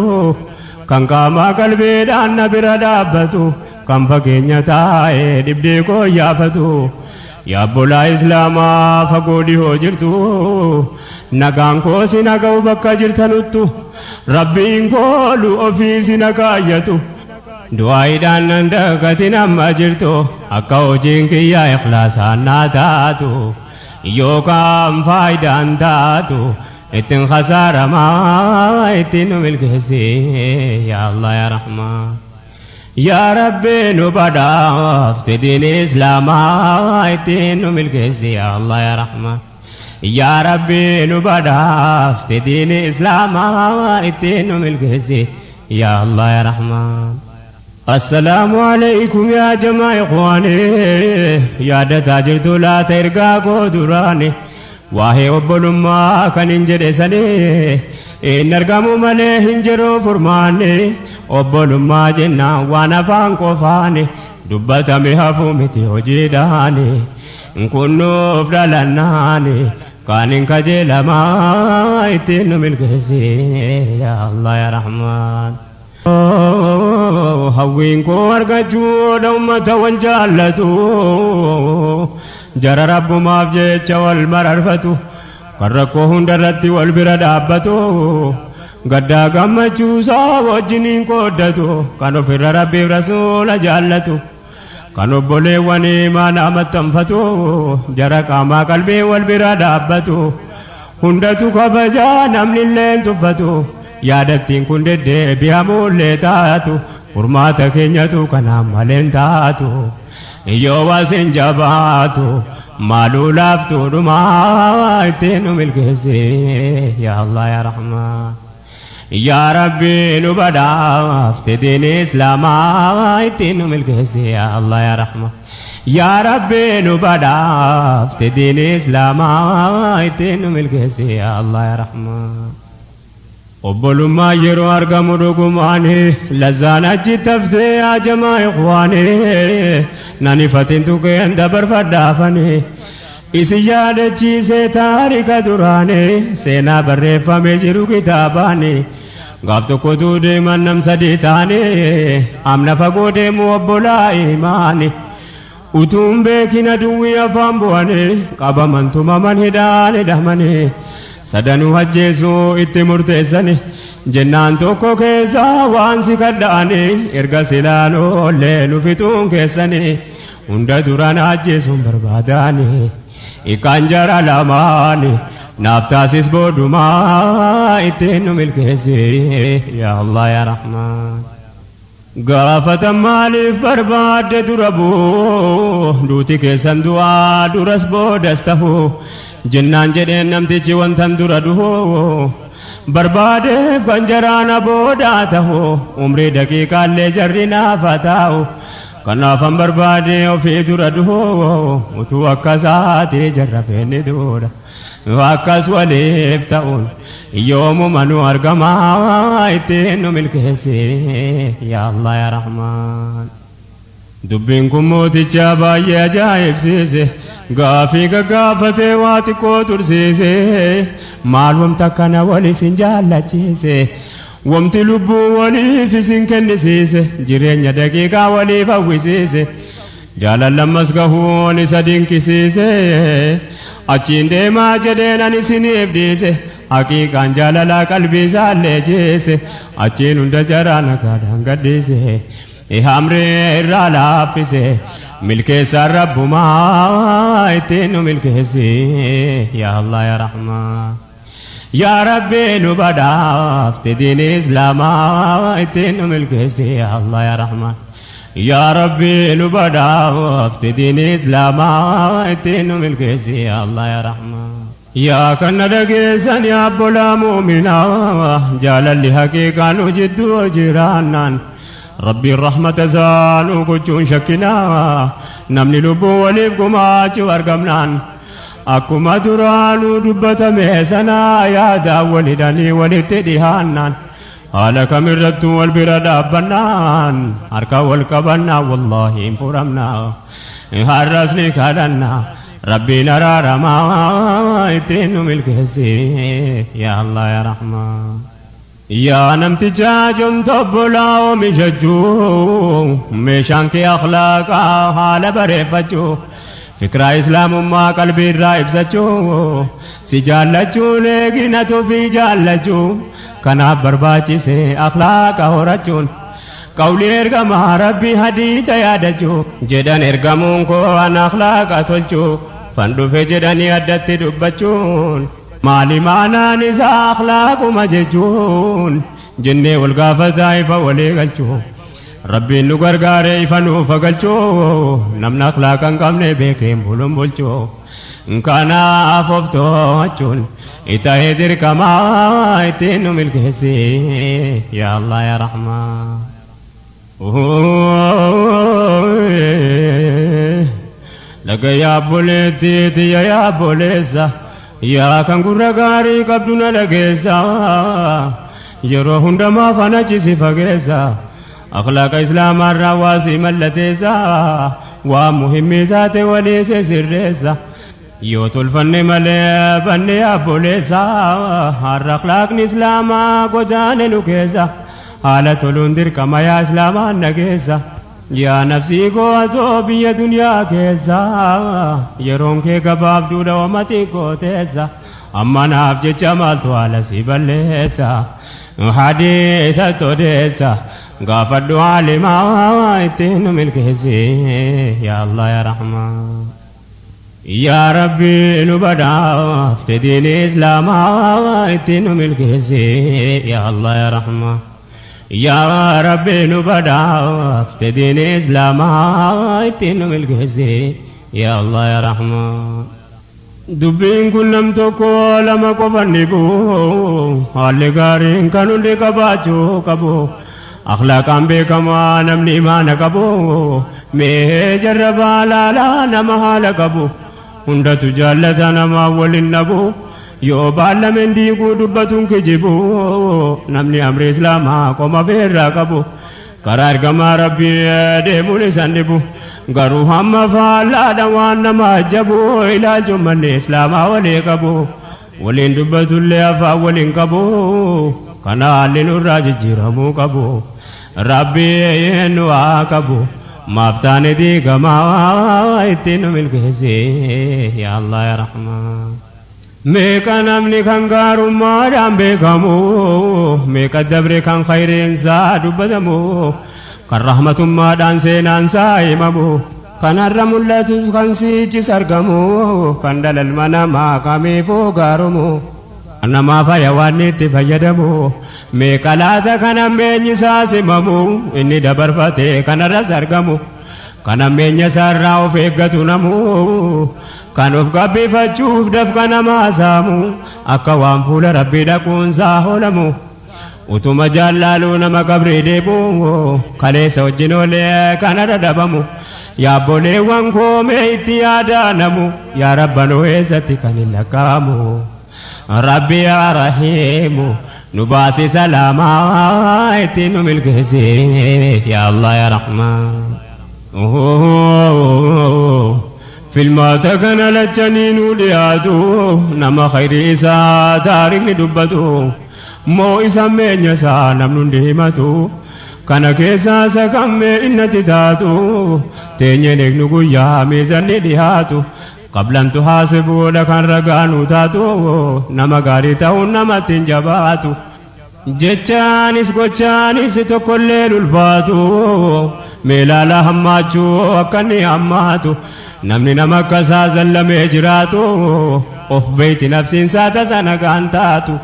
kan qaamaa qalbiidhaan na bira dhaabbatu kan fageenya taa'ee dhibdee koo yaafatu yaabbolaa islaamaa fagoo dhihoo jirtu nagaan koo si naga'u bakka jirtanuttu rabbiin koolu ofii si nakaayyatu du'aayiidhaan nan dagatin amma jirtu akka hojiin kiyyaa ikhlaasaan naa taatu yookaan faayidaan taatu ittiin khasaaramaa ittiin nu milkeessi yaa Allah yaa Rahmaan. Yaa Rabbi nu badhaafte diin islaamaa ittiin nu milkeessi yaa Allah yaa Rahmaan. Yaa Rabbi nu badhaafte diin islaamaa ittiin nu milkeessi yaa Allah yaa Rahmaan. Assalaamu alaykum yaa jamaa ikhwaani yaadataa jirtu laata ergaa koo duraani waa'ee obbolummaa kan hin jedhe sanii inni argamu malee hin jiru furmaanni obbolummaa jennaan waan afaan qofaani dubbatame hafuu miti hojiidhaani kunnuuf dhalannaani kaan hin kajeelamaa ittiin nu milkeessi yaa Allah yaa Rahmaan. Hawwiin koo argachuudha ummata wal jaallatu jara rabbumaaf jecha wal mararfatu kan rakkoo hundarratti wal bira dhaabbatu gaddaa gammachuusaa wajjiniin qooddatu kan ofirra rabbiif rasuula jaallatu kan obboleewwan imaanaa maxxanfatu jara qaamaa qalbii wal bira dhaabbatu hundatu kabajaa namni illee tuffatu yaadattiin kun deddeebi'amuullee taatu furmaata keenyatu kanaan maleen taatu yoo wasin jabaatu maaluu laaftuu dhumaa ittiin nu milkeessi yaa Allah yaa Rahmaan. Yaa Rabbi nu badhaafte diin islaamaa ittiin nu milkeessi yaa Allah yaa Rahmaan. Yaa Rabbi nu badhaafte diin islaamaa ittiin nu milkeessi yaa Allah yaa Rahmaan. Obbolummaa yeroo argamu dhugumaani lazzaan achi taftee yaa jamaa ikhwaani nan ifatin tuqeen dabarfadhaafani isin yaadachiisee taarika duraani seenaa barreeffamee jiru kitaabaani gaaf tokkotu deeman nam sadii taane amna fagoo deemu obbolaa imaani utuun beekina duwwii afaan bu'anii qabaman tumaman hidhaan hidhamanii sadanuu ajjeesuu itti murteessani jennaan tokko keessaa waan si kadha'anii erga silaan oollee nu fixuun keessanii hunda duraan ajjeesuun barbaadanii ikaan jara lamaani naaf taasis boodumaa ittiin nu milkeessi yaa Allah yaa Rahmaan. Gaafatan maaliif barbaadde dura buu duuti keessan du'aa duras boodas ta'u jennaan jedheen namtichi wantan dura du'u barbaadeef kan jaraana boodaa ta'u umrii daqiiqaallee jarri naafa taa'u kanaafan barbaade ofii dura du'u utuu akkasaati jarra feenni duudha akkas waliif ta'uun yoomuma nu argamaa ittiin nu milkeessi yaa Allah yaa Rahmaan. Dubbiin kun mooticha baay'ee ajaa'ibsiise, gaafii gaggaafatee waa xiqqoo tursiise. Maal wamta kana wal isin jaallachiise? Wamti lubbuu waliif isin kennisiise? Jireenya daqiiqaa waliif hawwisiise? Jaalallammas gahuun isa dinqisiise. Achiin deemaa jedheen ani isiniif dhiise. Haqiiqaan jaalalaa qalbii isaallee jeese. Achiin hunda jaraa nagaadhaan gadhiise. Hamree irraa laaffise. Milkeessaan rabbumaa, ittiin nu milkeessi, yaa Allah, yaa Rahmaan. Yaa Rabbi, nu badhaafte diin Islaamaa, ittiin nu milkeessi, yaa Allah, yaa Rahmaan. Yaa Rabbi, nu badhaafte diin Islaamaa, ittiin nu milkeessi, yaa Allah, yaa Rahmaan. Yaa kan na dhageessan, yaa obbolaa muuminaa, jaalalli haqiiqaa nu jidduu jiraannaan Rabbiin rahmata isaa nu gochuun shakkinaa. Namni lubbuu waliif gumaachuu argamnaan, akkuma duraanuu dubbatame sanaa, yaadaan walhidhanii walitti dhihaannaan, haala kamirrattuu wal bira dhaabbannaan, harka wal qabannaa, wallaahi hin furamnaa. Har'as ni kadhannaa, Rabbiin araaramaa ittiin nu milkeessi, yaa Allah, yaa Rahmaan. Yaa namticha jomta obbolaa oomishachuu, meeshaan kee akhlaaqaa haala bareeffachuu, fikiraa Islaamummaa qalbii irraa ibsachuu, si jaallachuun eeginatu fi jaallachuu, kanaaf barbaachise akhlaaqa horachuun. Qawli ergamaa Rabbi hadiisa yaadachuu, jedhan ergamuun koo an akhlaaqa tolchuu fan dhufe jedhanii addatti dubbachuun, maali maanaan isaa akhlaaquma jechuun jennee wal gaafataa ifa walii galchuu, Rabbiin nu gargaaree ifa nuuf galchuu. Namni akhlaaqa hin qabne beekeen bulun bulchuu. Kanaaf of to'achuun itahee dirqamaa, ittiin nu milkeessi, yaa Allah, yaa Rahmaan. Laga yaabboleetti tiyya, yaabboleessa, yaa kan gurra gaarii qabdu na dhageessa, yeroo hundamaaf ana si fageessa, akhlaaqa Islaamaarraa waa si mallateessa, waa muhimmii taate walii si sirreessa. Yoo tolfanne malee banne, yaabboleessa, har'a akhlaaqni Islaamaa godaane nu keessa. Haala toluun dirqama, yaa Islaamaan nageessa. Yaa nafsii koo, atoo biyya duniyaa keessa yeroon kee gabaabduudha, wama xiqqoo teessa. Amma naaf jecha maaltu haala si balleessa? Hadiisa todeessa, gaafadhu haalimaa, ittiin nu milkeessi, yaa Allah, yaa Rahmaan. Yaa Rabbi, nu badhaafte diin Islaamaa, ittiin nu milkeessi, yaa Allah, yaa Rahmaan. Yaa Rabbi, nu badhaafte diin Islaamaa, ittiin nu milkeessi, yaa Allah, yaa Rahmaan. Dubbiin kun nam tokko lama qofan dhibu, haalli gaariin kan hundi qabaachuu qabu. Akhlaaqaan beekamaa namni imaana qabu, mee jarrabaa laalaa nama haala qabu. Hundatu jaallata, namaa waliin dhabu. Yoo baallameen diiguu dubbatuun kijibu, namni amri Islaamaa qoma feerraa qabu. Karaa ergamaa Rabbii deemuun isan dhibu. Garuu hamma faallaadha waan nama ajabu, ilaalchuun manni Islaamaa walii qabu. Waliin dubbatullee afaan waliin qabu. Kana haalli nurraa jijjiiramuu qabu. Rabbii nu haa qabu. Maaf taane diigamaa, ittiin nu milkeessi, yaa Allah, yaa Rahmaan. Meeqa namni kan gaarummaadhaan beekamu, meeqa dabre kan khayriinsaa dubbatamu, kan rahmatummaadhaan seenaansaa himamu, kan har'a mul'atu, kan siichis argamu, kan dhalalma namaa kamiifuu gaarumu, kan namaa faya waan itti fayyadamu, meeqa laata kan hammeenyi isaa simamu, inni dabarfate kanarras argamu, kan hammeenya isaarraa of eeggatu namu, kan of gabbifachuuf dafqa namaa saamu, akka waan fuula Rabbii dhaquunsaa hoolamu. Utuma jaallaaluu nama qabrii deebu, kaleessa wajjin oolee kanarra dhabamu. Yaabboleewwan koomee itti yaadaanamu, yaa Rabbanoo, eessatti kan hin lakkaa'amu? Rabbi yaa Rahiimu, nu baasi salaamaa, ittiin nu milkeessi, yaa Allah, yaa Rahmaan. Filmaata kana lachaniinuu dhiyaatu, nama khayrii isaa taarikhni dubbatu, moo isa meenya isaa namni hundi himatu, kana keessaa isa kammee innatti taatu, teenyeen eegnu guyyaa miizanni dhiyaatu, qablantu haasibuudha kan ragaanuu taatu, nama gaarii ta'uun namatti hin jabaatu. Jechaanis gochaanis tokkollee ulfaatu, meelaala hammaachuu akka inni hammaatu, namni nama akkasaa zallamee jiraatu, of beeyti nafsiinsaa tasa nagaan taatu.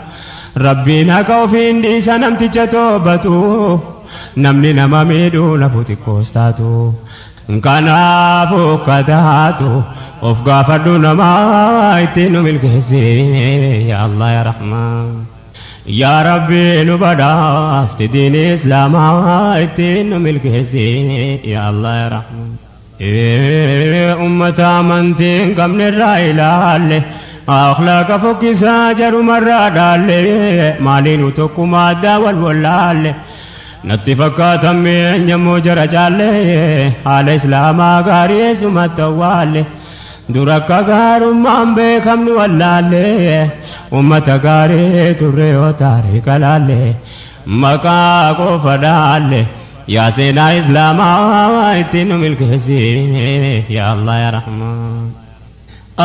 Rabbiin haqa ofiin dhiisa namticha toobatu, namni nama miidhuu nafu xiqqoos taatu. Kanaafuu kataatu of gaafadhu namaa ittiin nu milkeessi, yaa Allah yaa Rahmaan. Yaa Rabbi, nu badhaafte diini Islaamaa ittiin nu milkeessi, yaa Allah yaa Rahmaan. Ummata amantii hin qabne irraa ilaalle, akhlaaqa fokkisaa jarumarraa dhaalle, maaliinu tokkuma addaa wal wallaalle. Natti fakkaatamme eenyammoo jara caalle, haala Islaamaa gaarii eessumatti awwaalle. Dura akka gaarummaan beekamnu wallaalle, ummata gaarii turre yoo taariika laalle, maqaa qofa dhaalle. Yaa seenaa Islaamaa ittiin nu milkeessi, yaa Allah yaa Rahmaan.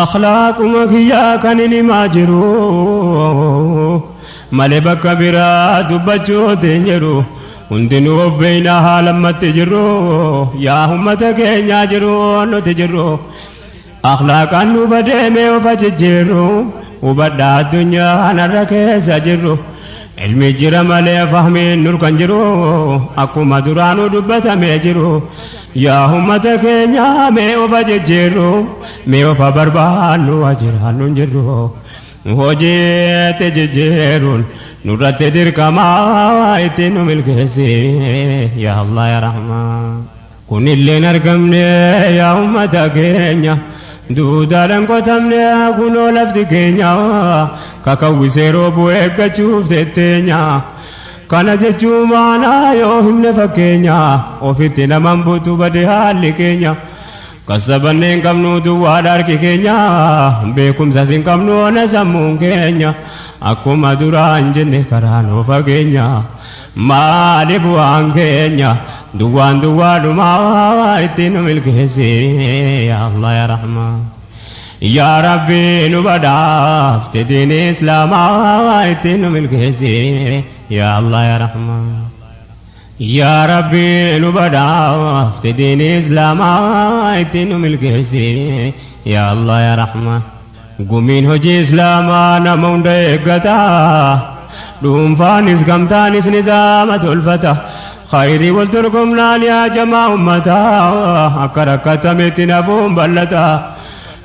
Akhlaaquma kiyyaa kan hin himaa jiru malee bakka biraa dubbachuutti hin jiru. Hundinuu obbeeyna haala ammatti jirru, yaa ummata keenyaa jiru nuti jirru. Akhlaaqaan nu badeemee of jijjiirru, hubadhaa addunyaa kanarra keessa jirru. Ilmi jira malee fahmiin nur kan jiru, akkuma duraanuu dubbatamee jiru. Yaa ummata keenyaa, mee of jijjiirru, mee of barbaannu jiraannu hin jirru. Hojiitti jijjiiruun nurratti dirqamaa, ittiin nu milkeessi, yaa Allah yaa Rahmaan. Kunilleen argamne, yaa ummata keenya, duudhaadhaan qotamne, kunoo lafti keenya kakawwisee roobuu eeggachuuf tetteenya. Kana jechuun maanaa yoo himne fakkeenya, ofitti naman butu bade haalli keenya. Kasabannee hin qabnu, duwwaadha harki keenya, beekumsas hin qabnu, ona sammuun keenya, akkuma duraan jenne karaa nuu fageenya. Maali bu'aan keenya? Duwwaan duwwaadhumaa, ittiin nu milkeessi, yaa Allah yaa Rahmaan. Yaa Rabbi, nu badhaafte diini Islaamaa ittiin nu milkeessi, yaa Allah yaa Rahmaan. Yaa Rabbi, nu badhaafte diini Islaamaa ittiin nu milkeessi, yaa Allah yaa Rahmaan. Gumiin hojii Islaamaa nama hunda eeggata. Dhuunfaanis gamtaanis nizaama tolfata. Khayrii wal dorgomnaan, yaa jamaa ummataa, akka rakkatametti nafuun bal'ata.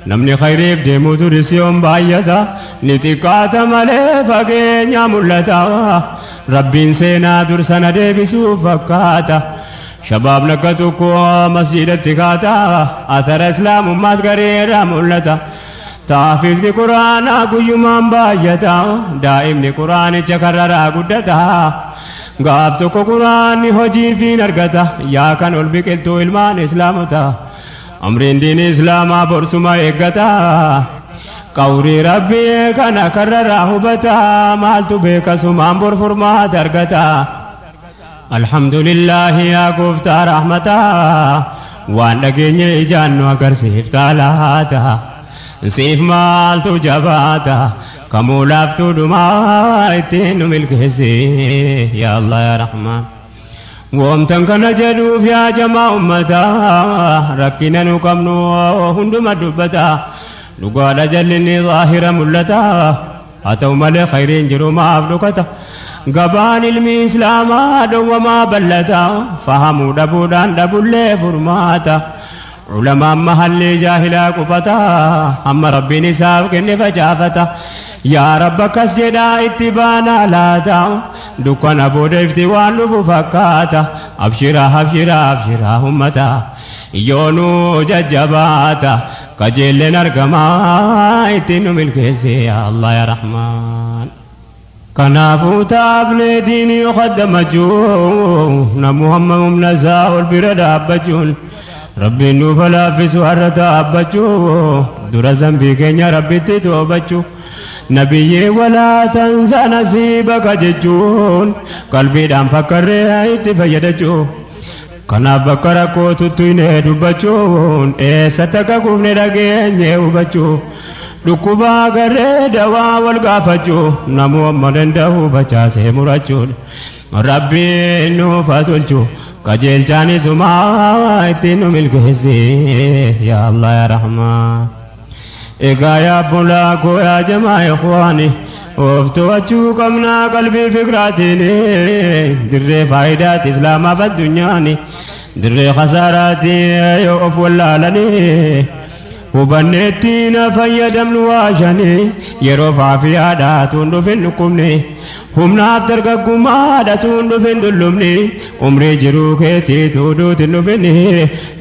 Namni khayriif deemu duris yoon baay'ata, ni xiqqaata malee fageenya mul'ata. Rabbiin seenaa dursana deebisuuf fakkaata. Shabaabni akka tokko masjidatti kaata, athara Islaamummaas gareerraa mul'ata. Taafisni Quraanaa guyyumaan baay'ata, daa'imni Quraanicha karraraa guddata. Gaaf tokko Quraanni hojii fiin argata, yaa kan ol biqiltuu ilmaan Islaamota. Amriin diin Islaamaa borsuma eeggata. Qawrii Rabbii kana karraraa hubata, maaltu beeka sumaan bor furmaata argata. Alhamdulillaahi, yaa gooftaa rahmataa, waan dhageenye ijaan nu agarsiiftaa laata. Siif maaltu jabaata? Kamuu laaftuu dhumaa, ittiin nu milkeessi, yaa Allah yaa Rahmaan. Woomtan kana jedhuuf, yaa jamaa ummataa, rakkina nu qabnu hunduma dubbata. Dhugaadha, jallinni zaahira mul'ata. Haa ta'u malee khayriin jiru maaf dhokata? Gabaan ilmi Islaamaa dhowwamaa bal'ata. Fahamuu dhabuudhaan dhabullee furmaata. Ulamaan mahallii jaahilaa qubata. Hamma Rabbiin isaaf kenne facaafata. Yaa Rabba, akkas jedhaa itti baanaa laata? Dukkana booda ifti waan dhufu fakkaata. Abshiraa, abshiraa, abshiraa ummata. Yoonuu jajjabaata. Kajeelleen argamaa, ittiin nu milkeesse, yaa Allah yaa Rahmaan. Kanaafuu taablee diinii kaddamachuu, namu hamma humna isaa ol bira dhaabbachuun, Rabbiin nuuf laaffisu har'a taabbachuu dura zambii keenya rabbitti toobachuu nabiyyee walaa tansa nasiibaka jechuun qalbiidhaan fakkarree itti fayyadachuu kanaaf bakka rakkoo tuttuynee dubbachuun eessatti akka kufne dhageenye hubachuu dhukkubaa garee dawaa wal gaafachuu namuu amma danda'u facaasee murachuun rabbiin nuuf haa tolchu qajeelchaanis ittiin nu milkeessi yaa Allah yaa Rahmaan. Egaa yaa bulaa koo yaa jamaa ikhwaani of to'achuu qabnaa qalbii fikraatiin dirree faayidaati islaamaaf addunyaani dirree khasaaraati yoo of wallaalanii hubanneetti na fayyadamnu waashanii yeroo faafiyaadha tuun dhufin dhukkubni humnaaf dargaggummaadha tuun dhufin dullumni umrii jiruu keetii tuuduutin dhufin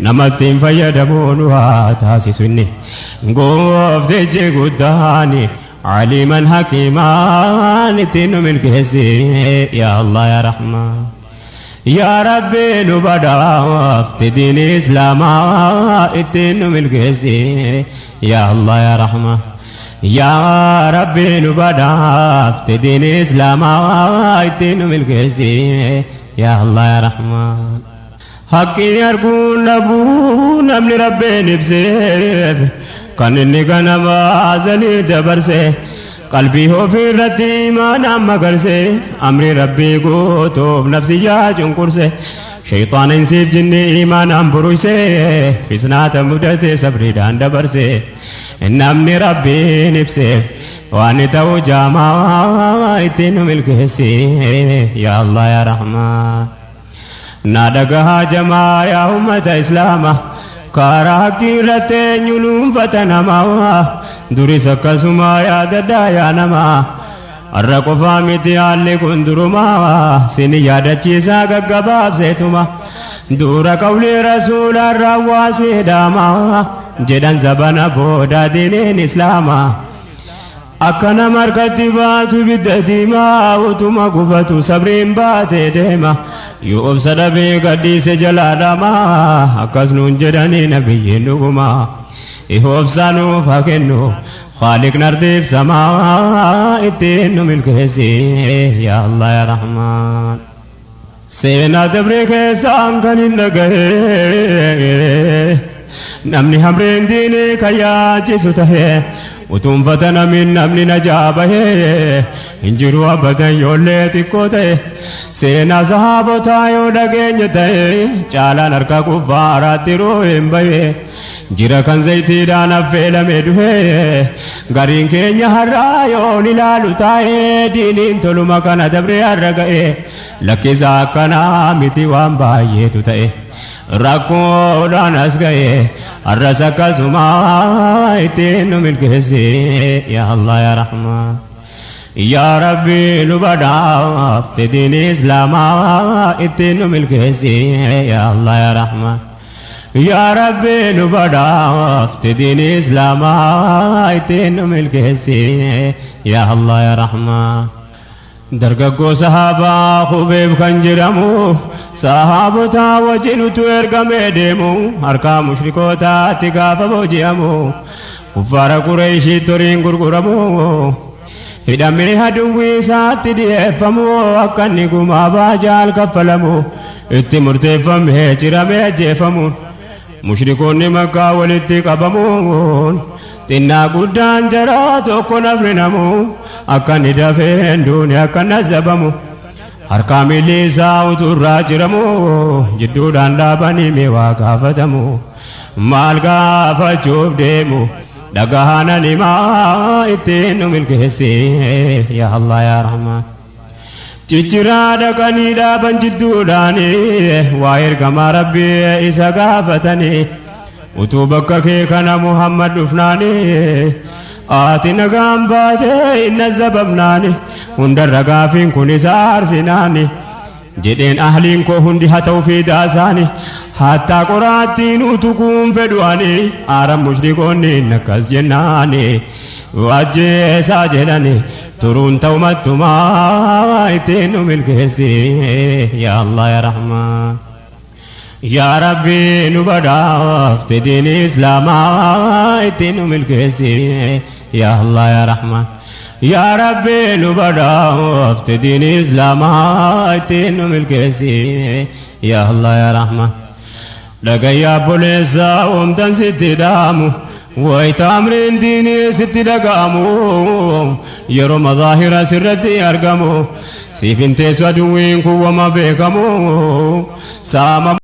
namatti hin fayyadamuun waa taasisu inni gooftichi guddaani aliiman hakiimaan ittiin nu milkeessi yaa Allah yaa Rahmaan. Yaa Rabbi nu badhaafte diin islaamaa ittiin nu milkeessi yaa Allah yaa Rahmaan. Yaa Rabbi nu badhaafte diin islaamaa ittiin nu milkeessi yaa Allah yaa Rahmaan. Haqqii arguun dhabuu namni Rabbiin ibseef kan inni ganama azalii dabarse qalbii ofii irratti imaanaan magarse amri rabbii guutuuf nafsiyyaa cunqurse shayxaana insiif jinni imaanaan buruyse fisnaata mudate sabriidhaan dabarse namni rabbiin ibseef waan ta'u jaamaa ittiin nu milkeessi yaa Allah yaa Rahmaan. Na dhagahaa jamaa yaa ummata islaama karaa haqqii irratti eenyu nuunfata namaa duris akkasuma yaadadhaa yaa namaa har'a qofaa miti haalli kun durumaa sini yaadachiisaa gaggabaabseetuma dura qawlii rasuulaan raawwaasee dhaamaa jedhan zabana booda diiniin islaamaa. Akka nama harkatti baatu ibidda diimaa utuma gubatu sabriin baatee deema yoo obsa dhabee gadhiise jalaa dhamaa akkas nuun jedhanii nabiyyiin dhugumaa obsa nuuf haa kennu khaaliqni ardiif samaa ittiin nu milkeessi yaa Allah yaa Rahmaan. Seenaa dabree keessaan kan hin dhagahe namni hamreen diinii kan yaachisu tahee utuun fatanamin namni najaa bahee hin jiru abadan yoollee xiqqoo ta'e seenaa sahaabotaa yoo dhageenye ta'e caalaan harka kuffaaraatti hin bahe jira kan zayitiidhaan affeelame duhe gariin keenya har'aa yoon ilaalu taa'ee diiniin toluma kana dabree har'a ga'e lakkisaa akkanaa miti waan baay'eetu ta'e. Rakkoodhaan as ga'e har'as akkasuma ittiin nu milkeessi yaa Allah yaa Rahmaan. Yaa Rabbi nu badhaafte diin islaamaa ittiin nu milkeessi yaa Allah yaa Rahmaan. Yaa Rabbi nu badhaafte diin islaamaa ittiin nu milkeessi yaa Allah yaa Rahmaan. Dargaggoo sahaabaa Khubeeb kan jedhamu sahaabotaa wajjin utuu ergamee deemu harkaa mushrikootaatti gaafa booji'amu kuffaara Qureeshiitti horiin gurguramu hidhamee haduwwii isaatti dhiyeeffamu akka inni gumaa baajaal kaffalamu itti murteeffamee ciramee ajjeefamu mushrikoonni makkaa walitti qabamuun xinnaa guddaan jaraa tokko nafni namu akka inni dafeen duune akka inni azabamu harkaa miilli isaa uturraa jiramu jidduudhaan dhaabanii mee waa gaafatamu maal gaafachuuf deemu dhagahanan himaa ittiin nu milkeessi yaa Allah yaa Rahmaan. Cicciraa dhaqanii dhaaban jidduudhaani waa ergamaa rabbii isa gaafatanii utuu bakka kee kana Muhammad dhufnaani ati nagaan baatee hin azabamnaani hundarra gaafiin kun isa aarsinaani jedheen ahliin koo hundi haa ta'u fiidaasaani hattaa qoraattiin utukuun fedhuani aaran mushrikoonni akkas jennaani wajjeesaa jedhani turuun ta'umattumaa ittiin nu milkeessi yaa Allah yaa Rahmaan. Yaa Rabbi nu badhaafte diin Islaamaa ittiin nu milkeessi yaa Allah yaa Rahmaan. Yaa Rabbi nu badhaafte diin Islaamaa ittiin nu milkeessi yaa Allah yaa Rahmaan. Dhagayyaa obboleessaa wamtan sitti dhaamu wayita amriin diinii sitti dhaga'amu yeroo mazaahira sirratti argamu siif hin teessu aduwwiin kun wama beekamu saama.